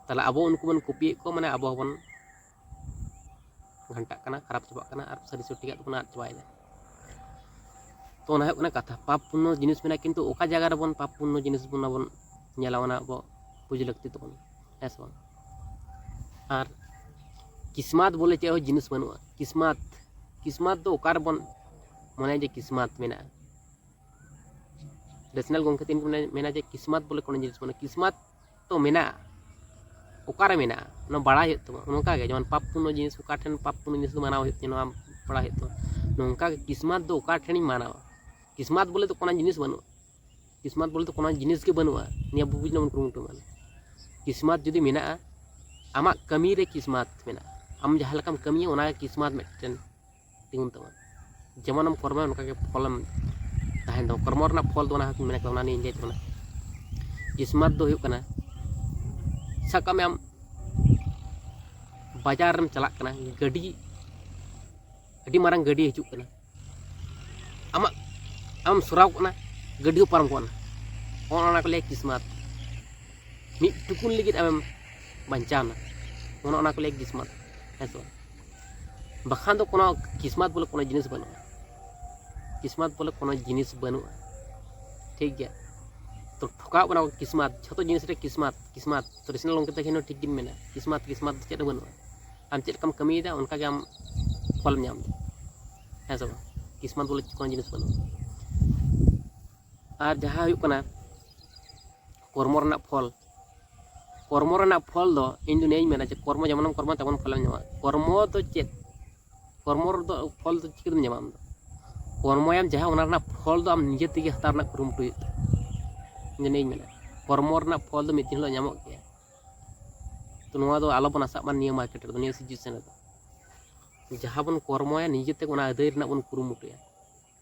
ᱛᱟᱦᱞᱮ ᱟᱵᱚ ᱩᱱᱠᱩ ᱵᱚᱱ ᱠᱚᱯᱤᱭᱮᱫ ᱠᱚᱣᱟ, ᱢᱟᱱᱮ ᱟᱵᱚ ᱦᱚᱸᱵᱚᱱ ᱜᱷᱟᱱᱴᱟᱜ ᱠᱟᱱᱟ, ᱠᱷᱟᱨᱟᱯ ᱪᱟᱵᱟᱜ ᱠᱟᱱᱟ, ᱟᱨ ᱥᱟᱹᱨᱤ ᱥᱚᱴᱷᱤᱠᱟᱜ ᱫᱚᱵᱚᱱ ᱟᱫ ᱪᱟᱵᱟᱭᱮᱫᱟ᱾ ᱛᱚ ᱚᱱᱟ ᱦᱩᱭᱩᱜ ᱠᱟᱱᱟ ᱠᱟᱛᱷᱟ, ᱯᱟᱯ ᱯᱩᱱᱱᱚ ᱡᱤᱱᱤᱥ ᱢᱮᱱᱟᱜᱼᱟ, ᱠᱤᱱᱛᱩ ᱚᱠᱟ ᱡᱟᱭᱜᱟ ᱨᱮᱵᱚᱱ ᱯᱟᱯ ᱯᱩᱱᱱᱚ ᱡᱤᱱᱤᱥ ᱵᱚᱱ ᱟᱵᱚᱱ ᱧᱮᱞᱟ, ᱚᱱᱟ ᱟᱵᱚ ᱵᱩᱡᱽ ᱞᱟᱹᱠᱛᱤ ᱛᱟᱵᱚᱱ, ᱦᱮᱸ ᱥᱮ ᱵᱟᱝ? ᱟᱨ ᱠᱤᱥᱢᱟᱛ ᱵᱚᱞᱮ ᱪᱮᱫ ᱦᱚᱸ ᱡᱤᱱᱤᱥ ᱵᱟᱹᱱᱩᱜᱼᱟ᱾ ᱠᱤᱥᱢᱟᱛ, ᱠᱤᱥᱢᱟᱛ ᱫᱚ ᱚᱠᱟ ᱨᱮᱵᱚᱱ ᱢᱚᱱᱮᱭᱟ ᱡᱮ ᱠᱤᱥᱢᱟᱛ ᱢᱮᱱᱟᱜᱼᱟ? ᱨᱮᱥᱱᱟᱞ ᱜᱚᱢᱠᱮ ᱛᱤᱱ ᱢᱮᱱᱟ, ᱢᱮᱱᱟ ᱡᱮ ᱠᱤᱥᱢᱟᱛ ᱵᱚᱞᱮ ᱠᱳᱱᱳ ᱡᱤᱱᱤᱥ ᱵᱟᱹᱱᱩᱜᱼᱟ᱾ ᱠᱤᱥᱢᱟᱛ ᱛᱚ ᱢᱮᱱᱟᱜᱼᱟ, ᱚᱠᱟᱨᱮ ᱢᱮᱱᱟᱜᱼᱟ ᱚᱱᱟ ᱵᱟᱲᱟᱭ ᱦᱩᱭᱩᱜ ᱛᱟᱢᱟ᱾ ᱱᱚᱝᱠᱟ ᱜᱮ ᱡᱮᱢᱚᱱ ᱯᱟᱯ ᱯᱩᱱᱱᱚ ᱡᱤᱱᱤᱥ, ᱚᱠᱟ ᱴᱷᱮᱱ ᱯᱟᱯ ᱯᱩᱱᱱᱚ ᱡᱤᱱᱤᱥ ᱫᱚ ᱢᱟᱱᱟᱣ ᱦᱩᱭᱩᱜ ᱛᱤᱧᱟᱹ, ᱱᱚᱣᱟ ᱵᱟᱲᱟᱭ ᱦᱩᱭᱩᱜ ᱛᱟᱢᱟ᱾ ᱱᱚᱝᱠᱟ ᱜᱮ ᱠᱤᱥᱢᱟᱛ ᱫᱚ ᱚᱠᱟ ᱴᱷᱮᱱᱤᱧ ᱢᱟᱱᱟᱣᱟ? ᱠᱤᱥᱢᱟᱛ ᱵᱚᱞᱮ ᱫᱚ ᱠᱳᱱᱳ ᱡᱤᱱᱤᱥ ᱵᱟᱹᱱᱩᱜᱼᱟ᱾ ᱠᱤᱥᱢᱟᱛ ᱵᱚᱞᱮ ᱫᱚ ᱠᱳᱱᱳ ᱡᱤᱱᱤᱥ ᱜᱮ ᱵᱟᱹᱱᱩᱜᱼᱟ, ᱱᱤᱭᱟᱹ ᱵᱩᱡᱽ ᱨᱮᱱᱟᱜ ᱵᱚᱱ ᱠᱩᱨᱩᱢᱩᱴᱩ ᱢᱟ᱾ ᱠᱤᱥᱢᱟᱛ ᱡᱩᱫᱤ ᱢᱮᱱᱟᱜᱼᱟ, ᱟᱢᱟᱜ ᱠᱟᱹᱢᱤ ᱨᱮ ᱠᱤᱥᱢᱟᱛ ᱢᱮᱱᱟᱜᱼᱟ᱾ ᱟᱢ ᱡᱟᱦᱟᱸ ᱞᱮᱠᱟᱢ ᱠᱟᱹᱢᱤᱭᱟ, ᱚᱱᱟ ᱜᱮ ᱠᱤᱥᱢᱟᱛ ᱢᱤᱫᱴᱮᱱ ᱛᱤᱸᱜᱩᱱ ᱛᱟᱢᱟ᱾ ᱡᱮᱢᱚᱱᱮᱢ ᱠᱚᱨᱢᱚᱭᱟ, ᱚᱱᱠᱟ ᱜᱮ ᱯᱷᱚᱞᱮᱢ ᱛᱟᱦᱮᱱ ᱛᱟᱢᱟ᱾ ᱠᱚᱨᱢᱚ ᱨᱮᱱᱟᱜ ᱯᱷᱚᱞ ᱫᱚ ᱚᱱᱟ ᱦᱚᱸ ᱢᱮᱱ ᱠᱟᱫᱟ, ᱚᱱᱟ ᱱᱤᱭᱮᱧ ᱞᱟᱹᱭ ᱛᱟᱵᱚᱱᱟ᱾ ᱠᱤᱥᱢᱟᱛ ᱫᱚ ᱦᱩᱭᱩᱜ ᱠᱟᱱᱟ, ᱥᱟᱵ ᱠᱟᱜ ᱢᱮ ᱟᱢ ᱵᱟᱡᱟᱨ ᱨᱮᱢ ᱪᱟᱞᱟᱜ ᱠᱟᱱᱟ, ᱜᱟᱹᱰᱤ, ᱟᱹᱰᱤ ᱢᱟᱨᱟᱝ ᱜᱟᱹᱰᱤ ᱦᱤᱡᱩᱜ ᱠᱟᱱᱟ, ᱟᱢᱟᱜ, ᱟᱢ ᱥᱚᱨᱟᱣ ᱠᱟᱱᱟ, ᱜᱟᱹᱰᱤ ᱦᱚᱸ ᱯᱟᱨᱚᱢ ᱠᱚᱜ ᱠᱟᱱᱟ᱾ ᱚᱱ ᱚᱱᱟ ᱠᱚ ᱞᱟᱹᱭᱟ ᱠᱤᱥᱢᱟᱛ᱾ ᱢᱤᱫ ᱴᱩᱠᱩᱱ ᱞᱟᱹᱜᱤᱫ ᱟᱢᱮᱢ ᱵᱟᱧᱪᱟᱣ ᱮᱱᱟ, ᱚᱱ ᱚᱱᱟ ᱠᱚ ᱞᱟᱹᱭᱟ ᱠᱤᱥᱢᱟᱛ, ᱦᱮᱸ ᱥᱮ ᱵᱟᱝ? ᱵᱟᱠᱷᱟᱱ ᱫᱚ ᱠᱳᱱᱳ ᱠᱤᱥᱢᱟᱛ ᱵᱚᱞᱮ ᱠᱳᱱᱳ ᱡᱤᱱᱤᱥ ᱵᱟᱹᱱᱩᱜᱼᱟ᱾ ᱠᱤᱥᱢᱟᱛ ᱵᱚᱞᱮ ᱠᱳᱱᱳ ᱡᱤᱱᱤᱥ ᱵᱟᱹᱱᱩᱜᱼᱟ, ᱴᱷᱤᱠ ᱜᱮᱭᱟ? ᱛᱚ ᱴᱷᱚᱠᱟᱣ ᱵᱚᱱᱟ ᱠᱚ ᱠᱤᱥᱢᱟᱛ, ᱡᱷᱚᱛᱚ ᱡᱤᱱᱤᱥ ᱨᱮ ᱠᱤᱥᱢᱟᱛ, ᱠᱤᱥᱢᱟᱛ᱾ ᱛᱚ ᱨᱮᱥᱱᱟᱞ ᱜᱚᱢᱠᱮ ᱛᱟᱹᱠᱤᱱ ᱦᱚᱸ ᱴᱷᱤᱠ ᱠᱤᱱ ᱢᱮᱱᱟ, ᱠᱤᱥᱢᱟᱛ, ᱠᱤᱥᱢᱟᱛ ᱫᱚ ᱪᱮᱫ ᱦᱚᱸ ᱵᱟᱹᱱᱩᱜᱼᱟ᱾ ᱟᱢ ᱪᱮᱫ ᱞᱮᱠᱟᱢ ᱠᱟᱹᱢᱤᱭᱮᱫᱟ, ᱚᱱᱠᱟ ᱜᱮ ᱟᱢ ᱯᱷᱚᱞᱮᱢ ᱧᱟᱢ ᱮᱫᱟ, ᱦᱮᱸ ᱥᱮ ᱵᱟᱝ? ᱠᱤᱥᱢᱟᱛ ᱵᱚᱞᱮ ᱠᱳᱱᱳ ᱡᱤᱱᱤᱥ ᱵᱟᱹᱱᱩᱜᱼᱟ᱾ ᱟᱨ ᱡᱟᱦᱟᱸ ᱦᱩᱭᱩᱜ ᱠᱟᱱᱟ ᱠᱚᱨᱢᱚ ᱨᱮᱱᱟᱜ ᱯᱷᱚᱞ, ᱠᱚᱨᱢᱚ ᱨᱮᱱᱟᱜ ᱯᱷᱚᱞ ᱫᱚ ᱤᱧ ᱫᱚ ᱱᱤᱭᱟᱹᱧ ᱢᱮᱱᱟ ᱡᱮ ᱠᱚᱨᱢᱚ ᱡᱮᱢᱚᱱᱮᱢ ᱠᱚᱨᱢᱚᱭᱟ, ᱛᱮᱢᱚᱱ ᱯᱷᱚᱞᱮᱢ ᱧᱟᱢᱟ᱾ ᱠᱚᱨᱢᱚ ᱫᱚ ᱪᱮᱫ? ᱠᱚᱨᱢᱚ ᱨᱮᱫᱚ ᱯᱷᱚᱞ ᱫᱚ ᱪᱤᱠᱟᱹᱛᱮᱢ ᱧᱟᱢᱟ ᱟᱢ ᱫᱚ? ᱠᱚᱨᱢᱚᱭᱟᱢ ᱡᱟᱦᱟᱸ, ᱚᱱᱟ ᱨᱮᱱᱟᱜ ᱯᱷᱚᱞ ᱫᱚ ᱟᱢ ᱱᱤᱡᱮ ᱛᱮᱜᱮ ᱦᱟᱛᱟᱣ ᱨᱮᱱᱟᱜ ᱠᱩᱨᱩᱢᱩᱴᱩ ᱦᱩᱭᱩᱜ ᱛᱟᱢᱟ᱾ ᱤᱧ ᱫᱚ ᱱᱤᱭᱟᱹᱧ ᱢᱮᱱᱟ, ᱠᱚᱨᱢᱚ ᱨᱮᱱᱟᱜ ᱯᱷᱚᱞ ᱫᱚ ᱢᱤᱫ ᱫᱤᱱ ᱦᱤᱞᱳᱜ ᱧᱟᱢᱚᱜ ᱜᱮᱭᱟ᱾ ᱛᱚ ᱱᱚᱣᱟ ᱫᱚ ᱟᱞᱚᱵᱚᱱ ᱟᱥᱟᱜ ᱢᱟ ᱱᱤᱭᱟᱹ ᱢᱟᱨᱠᱮᱴ ᱨᱮᱫᱚ, ᱱᱤᱭᱟᱹ ᱥᱤᱪᱩᱭᱮᱥᱚᱱ ᱨᱮᱫᱚ᱾ ᱡᱟᱦᱟᱸ ᱵᱚᱱ ᱠᱚᱨᱢᱚᱭᱟ, ᱱᱤᱡᱮ ᱛᱮ ᱚᱱᱟ ᱟᱹᱫᱟᱹᱭ ᱨᱮᱱᱟᱜ ᱵᱚᱱ ᱠᱩᱨᱩᱢᱩᱴᱩᱭᱟ,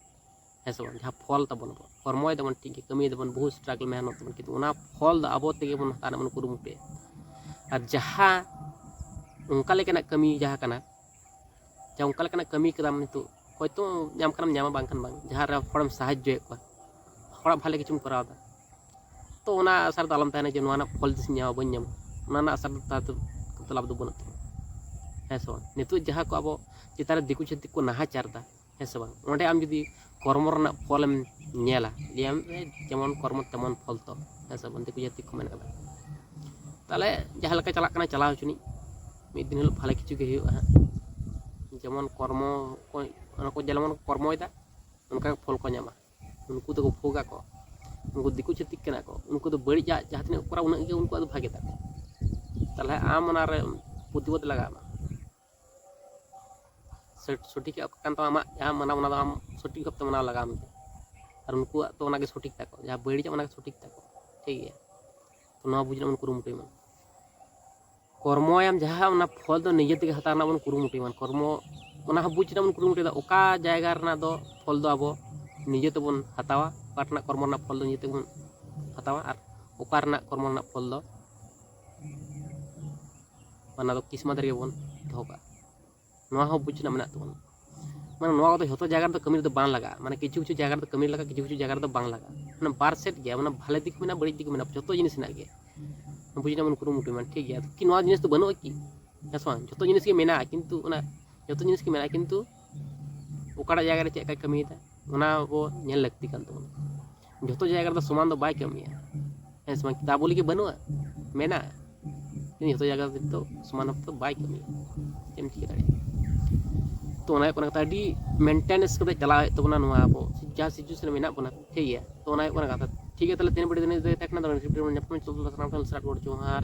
ᱦᱮᱸ ᱥᱮ ᱵᱟᱝ? ᱡᱟᱦᱟᱸ ᱯᱷᱚᱞ ᱛᱟᱵᱚᱱ, ᱟᱵᱚ ᱠᱚᱨᱢᱚᱭ ᱫᱟᱵᱚᱱ, ᱴᱷᱤᱠ ᱜᱮ, ᱠᱟᱹᱢᱤᱭ ᱫᱟᱵᱚᱱ, ᱵᱚᱦᱩ ᱥᱴᱨᱟᱜᱞ ᱢᱮᱦᱱᱚᱛ ᱛᱟᱵᱚᱱ, ᱠᱤᱱᱛᱩ ᱚᱱᱟ ᱯᱷᱚᱞ ᱫᱚ ᱟᱵᱚ ᱛᱮᱜᱮ ᱵᱚᱱ ᱦᱟᱛᱟᱣ ᱨᱮᱱᱟᱜ ᱵᱚᱱ ᱠᱩᱨᱩᱢᱩᱴᱩᱭᱟ᱾ ᱟᱨ ᱡᱟᱦᱟᱸ ᱚᱱᱠᱟ ᱞᱮᱠᱟᱱᱟᱜ ᱠᱟᱹᱢᱤ ᱡᱟᱦᱟᱸ ᱠᱟᱱᱟ, ᱡᱟᱦᱟᱸ ᱚᱱᱠᱟ ᱞᱮᱠᱟᱱᱟᱜ ᱠᱟᱹᱢᱤ ᱠᱟᱫᱟᱢ, ᱱᱤᱛᱚᱜ ᱦᱚᱭᱛᱳ ᱧᱟᱢ ᱠᱷᱟᱱᱮᱢ ᱧᱟᱢᱟ, ᱵᱟᱝᱠᱷᱟᱱ ᱵᱟᱝ, ᱡᱟᱦᱟᱸ ᱨᱮ ᱦᱚᱲᱮᱢ ᱥᱟᱦᱟᱡᱽᱡᱚᱭᱮᱫ ᱠᱚᱣᱟ, ᱦᱚᱲᱟᱜ ᱵᱷᱟᱞᱮ ᱠᱤᱪᱷᱩᱢ ᱠᱚᱨᱟᱣ ᱮᱫᱟ, ᱛᱚ ᱚᱱᱟ ᱟᱥᱟ ᱨᱮᱫᱚ ᱟᱞᱚᱢ ᱛᱟᱦᱮᱱᱟ ᱡᱮ ᱱᱚᱣᱟ ᱨᱮᱱᱟᱜ ᱯᱷᱚᱞ ᱛᱤᱥᱤᱧ ᱧᱟᱢᱟ, ᱵᱟᱹᱧ ᱧᱟᱢᱟ, ᱚᱱᱟ ᱨᱮᱱᱟᱜ ᱟᱥᱟ ᱨᱮᱫᱚ ᱛᱟᱦᱮᱸ ᱫᱚ ᱞᱟᱵᱷ ᱫᱚ ᱵᱟᱹᱱᱩᱜ ᱛᱟᱢᱟ, ᱦᱮᱸ ᱥᱮ ᱵᱟᱝ? ᱱᱤᱛᱚᱜ ᱡᱟᱦᱟᱸ ᱠᱚ ᱟᱵᱚ ᱪᱮᱛᱟᱱ ᱨᱮ ᱫᱤᱠᱩ ᱪᱷᱟᱹᱛᱤᱠ ᱠᱚ ᱱᱟᱦᱟᱪᱟᱨ ᱮᱫᱟ, ᱦᱮᱸ ᱥᱮ ᱵᱟᱝ? ᱚᱸᱰᱮ ᱟᱢ ᱡᱩᱫᱤ ᱠᱚᱨᱢᱚ ᱨᱮᱱᱟᱜ ᱯᱷᱚᱞᱮᱢ ᱧᱮᱞᱟ, ᱞᱟᱹᱭᱟᱢ, "ᱮ, ᱡᱮᱢᱚᱱ ᱠᱚᱨᱢᱚ ᱛᱮᱢᱚᱱ ᱯᱷᱚᱞ ᱛᱚ", ᱦᱮᱸ ᱥᱮ ᱵᱟᱝ? ᱫᱤᱠᱩ ᱡᱟᱹᱛᱤ ᱠᱚ ᱢᱮᱱ ᱠᱟᱫᱟ᱾ ᱛᱟᱦᱚᱞᱮ ᱡᱟᱦᱟᱸ ᱞᱮᱠᱟ ᱪᱟᱞᱟᱜ ᱠᱟᱱᱟ ᱪᱟᱞᱟᱣ ᱦᱚᱪᱚᱱᱤᱡ, ᱢᱤᱫ ᱫᱤᱱ ᱦᱤᱞᱳᱜ ᱵᱷᱟᱞᱮ ᱠᱤᱪᱷᱩ ᱜᱮ ᱦᱩᱭᱩᱜᱼᱟ ᱦᱟᱸᱜ᱾ ᱡᱮᱢᱚᱱ ᱠᱚᱨᱢᱚ ᱠᱚ, ᱚᱱᱟ ᱠᱚ ᱡᱮᱢᱚᱱ ᱠᱚ ᱠᱚᱨᱢᱚᱭᱮᱫᱟ, ᱚᱱᱠᱟ ᱜᱮ ᱯᱷᱚᱞ ᱠᱚ ᱧᱟᱢᱟ᱾ ᱩᱱᱠᱩ ᱫᱚᱠᱚ ᱵᱷᱳᱜᱽ ᱟᱠᱚ, ᱩᱱᱠᱩ ᱫᱤᱠᱩ ᱪᱷᱟᱹᱛᱤᱠ ᱠᱟᱱᱟ ᱠᱚ, ᱩᱱᱠᱩ ᱫᱚ ᱵᱟᱹᱲᱤᱡᱟᱜ ᱡᱟᱦᱟᱸ ᱛᱤᱱᱟᱹᱜ ᱠᱚ ᱠᱚᱨᱟᱣᱟ ᱩᱱᱟᱹᱜ ᱜᱮ ᱩᱱᱠᱩᱣᱟᱜ ᱫᱚ ᱵᱷᱟᱜᱮ ᱛᱟᱠᱚ᱾ ᱛᱟᱦᱚᱞᱮ ᱟᱢ ᱚᱱᱟᱨᱮ ᱯᱨᱚᱛᱤᱵᱟᱫᱽ ᱞᱟᱜᱟᱣ ᱟᱢᱟ᱾ ᱥᱚ-, ᱥᱚᱴᱷᱤᱠ ᱠᱟᱱ ᱛᱟᱢᱟ ᱟᱢᱟᱜ ᱡᱟᱦᱟᱸ ᱢᱟᱱᱟᱣ, ᱚᱱᱟ ᱫᱚ ᱟᱢ ᱥᱚᱴᱷᱤᱠ ᱵᱷᱟᱵᱛᱮ ᱢᱟᱱᱟᱣ ᱞᱟᱜᱟᱣ ᱢᱮᱭᱟ᱾ ᱟᱨ ᱩᱱᱠᱩᱣᱟᱜ ᱛᱚ ᱚᱱᱟᱜᱮ ᱥᱚᱴᱷᱤᱠ ᱛᱟᱠᱚ, ᱡᱟᱦᱟᱸ ᱵᱟᱹᱲᱤᱡᱟᱜ ᱚᱱᱟᱜᱮ ᱥᱚᱴᱷᱤᱠ ᱛᱟᱠᱚ, ᱴᱷᱤᱠ ᱜᱮᱭᱟ? ᱛᱚ ᱱᱚᱣᱟ ᱵᱩᱡᱽ ᱨᱮᱱᱟᱜ ᱵᱚᱱ ᱠᱩᱨᱩᱢᱩᱴᱩᱭ ᱢᱟ᱾ ᱠᱚᱨᱢᱚᱭᱟᱢ ᱡᱟᱦᱟᱸ, ᱚᱱᱟ ᱯᱷᱚᱞ ᱫᱚ ᱱᱤᱡᱮ ᱛᱮᱜᱮ ᱦᱟᱛᱟᱣ ᱨᱮᱱᱟᱜ ᱵᱚᱱ ᱠᱩᱨᱩᱢᱩᱴᱩᱭ ᱢᱟ᱾ ᱠᱚᱨᱢᱚ, ᱚᱱᱟ ᱦᱚᱸ ᱵᱩᱡᱽ ᱨᱮᱱᱟᱜ ᱵᱚᱱ ᱠᱩᱨᱩᱢᱩᱴᱩᱭᱮᱫᱟ, ᱚᱠᱟ ᱡᱟᱭᱜᱟ ᱨᱮᱱᱟᱜ ᱫᱚ ᱯᱷᱚᱞ ᱫᱚ ᱟᱵᱚ ᱱᱤᱡᱮ ᱛᱮᱵᱚᱱ ᱦᱟᱛᱟᱣᱟ, ᱚᱠᱟ ᱨᱮᱱᱟᱜ ᱠᱚᱨᱢᱚ ᱨᱮᱱᱟᱜ ᱯᱷᱚᱞ ᱫᱚ ᱱᱤᱡᱮ ᱛᱮᱵᱚᱱ ᱦᱟᱛᱟᱣᱟ, ᱟᱨ ᱚᱠᱟ ᱨᱮᱱᱟᱜ ᱠᱚᱨᱢᱚ ᱨᱮᱱᱟᱜ ᱯᱷᱚᱞ ᱫᱚ ᱚᱱᱟ ᱫᱚ ᱠᱤᱥᱢᱟᱛ ᱨᱮᱜᱮ ᱵᱚᱱ ᱫᱚᱦᱚ ᱠᱟᱜᱼᱟ᱾ ᱱᱚᱣᱟ ᱦᱚᱸ ᱵᱩᱡᱽ ᱨᱮᱱᱟᱜ ᱢᱮᱱᱟᱜ ᱛᱟᱵᱚᱱᱟ᱾ ᱢᱟᱱᱮ ᱱᱚᱣᱟ ᱠᱚᱫᱚ ᱡᱷᱚᱛᱚ ᱡᱟᱭᱜᱟ ᱨᱮᱫᱚ ᱠᱟᱹᱢᱤ ᱨᱮᱫᱚ ᱵᱟᱝ ᱞᱟᱜᱟᱜᱼᱟ᱾ ᱢᱟᱱᱮ ᱠᱤᱪᱷᱩ ᱠᱤᱪᱷᱩ ᱡᱟᱭᱜᱟ ᱨᱮᱫᱚ ᱠᱟᱹᱢᱤ ᱨᱮ ᱞᱟᱜᱟᱜᱼᱟ, ᱠᱤᱪᱷᱩ ᱠᱤᱪᱷᱩ ᱡᱟᱭᱜᱟ ᱨᱮᱫᱚ ᱵᱟᱝ ᱞᱟᱜᱟᱜᱼᱟ᱾ ᱢᱟᱱᱮ ᱵᱟᱨ ᱥᱮᱫ ᱜᱮᱭᱟ, ᱢᱟᱱᱮ ᱵᱷᱟᱞᱮ ᱫᱤᱠ ᱢᱮᱱᱟᱜᱼᱟ, ᱵᱟᱹᱲᱤᱡ ᱫᱤᱠ ᱢᱮᱱᱟᱜᱼᱟ, ᱡᱷᱚᱛᱚ ᱡᱤᱱᱤᱥ ᱨᱮᱱᱟᱜ ᱜᱮ᱾ ᱵᱩᱡᱽ ᱨᱮᱱᱟᱜ ᱵᱚᱱ ᱠᱩᱨᱩᱢᱩᱴᱩᱭ ᱢᱟ, ᱴᱷᱤᱠ ᱜᱮᱭᱟ? ᱠᱤ ᱱᱚᱣᱟ ᱡᱤᱱᱤᱥ ᱫᱚ ᱵᱟᱹᱱᱩᱜᱼᱟ ᱠᱤ? ᱦᱮᱸ ᱥᱮ ᱵᱟᱝ? ᱡᱷᱚᱛᱚ ᱡᱤᱱᱤᱥ ᱜᱮ ᱢᱮᱱᱟᱜᱼᱟ, ᱠᱤᱱᱛᱩ ᱚᱱᱟ ᱡᱷᱚᱛᱚ ᱡᱤᱱᱤᱥ ᱜᱮ ᱢᱮᱱᱟᱜᱼᱟ, ᱠᱤᱱᱛᱩ ᱚᱠᱟᱴᱟᱜ ᱡᱟᱭᱜᱟ ᱨᱮ ᱪᱮᱫ ᱞᱮᱠᱟᱭ ᱠᱟᱹᱢᱤᱭᱮᱫᱟ, ᱚᱱᱟ ᱟᱵᱚ ᱧᱮᱞ ᱞᱟᱹᱠᱛᱤ ᱠᱟᱱ ᱛᱟᱵᱚᱱᱟ᱾ ᱡᱷᱚᱛᱚ ᱡᱟᱭᱜᱟ ᱨᱮᱫᱚ ᱥᱚᱢᱟᱱ ᱫᱚ ᱵᱟᱭ ᱠᱟᱹᱢᱤᱭᱟ, ᱦᱮᱸ ᱥᱮ ᱵᱟᱝ? ᱫᱟᱜ ᱵᱚᱞᱤ ᱠᱤ ᱵᱟᱹᱱᱩᱜᱼᱟ? ᱢᱮᱱᱟᱜᱼᱟ᱾ ᱡᱷᱚᱛᱚ ᱡᱟᱭᱜᱟ ᱨᱮᱫᱚ ᱥᱚᱢᱟᱱ ᱵᱷᱟᱵ ᱛᱮ ᱵᱟᱭ ᱠᱟᱹᱢᱤᱭᱟ᱾ ᱪᱮᱫ ᱮᱢ ᱪᱤᱠᱟᱹ ᱫᱟᱲᱮᱭᱟᱜᱼᱟ? ᱛᱚ ᱚᱱᱟ ᱦᱩᱭᱩᱜ ᱠᱟᱱᱟ ᱠᱟᱛᱷᱟ, ᱟᱹᱰᱤ ᱢᱮᱱᱴᱮᱱᱮᱱᱥ ᱠᱟᱛᱮ ᱪᱟᱞᱟᱣ ᱦᱩᱭᱩᱜ ᱛᱟᱵᱚᱱᱟ ᱱᱚᱣᱟ ᱟᱵᱚ ᱡᱟᱦᱟᱸ ᱥᱤᱪᱩᱭᱮᱥᱚᱱ ᱨᱮ ᱢᱮᱱᱟᱜ ᱵᱚᱱᱟ, ᱴᱷᱤᱠ ᱜᱮᱭᱟ? ᱛᱚ ᱚᱱᱟ ᱦᱩᱭᱩᱜ ᱠᱟᱱᱟ ᱠᱟᱛᱷᱟ, ᱴᱷᱤᱠ ᱜᱮᱭᱟ? ᱛᱟᱦᱚᱞᱮ ᱛᱮᱦᱮᱧ ᱵᱷᱤᱰᱤᱭᱳ ᱫᱚ ᱤᱱᱟᱹᱜ ᱜᱮ ᱛᱟᱦᱮᱸ ᱠᱟᱱᱟ᱾ ᱛᱚ ᱱᱮᱠᱥᱴ ᱵᱷᱤᱰᱤᱭᱳ ᱧᱟᱯᱟᱢ, ᱥᱟᱱᱟᱢ ᱴᱷᱮᱱ ᱥᱟᱨᱦᱟᱣ, ᱡᱚᱦᱟᱨ᱾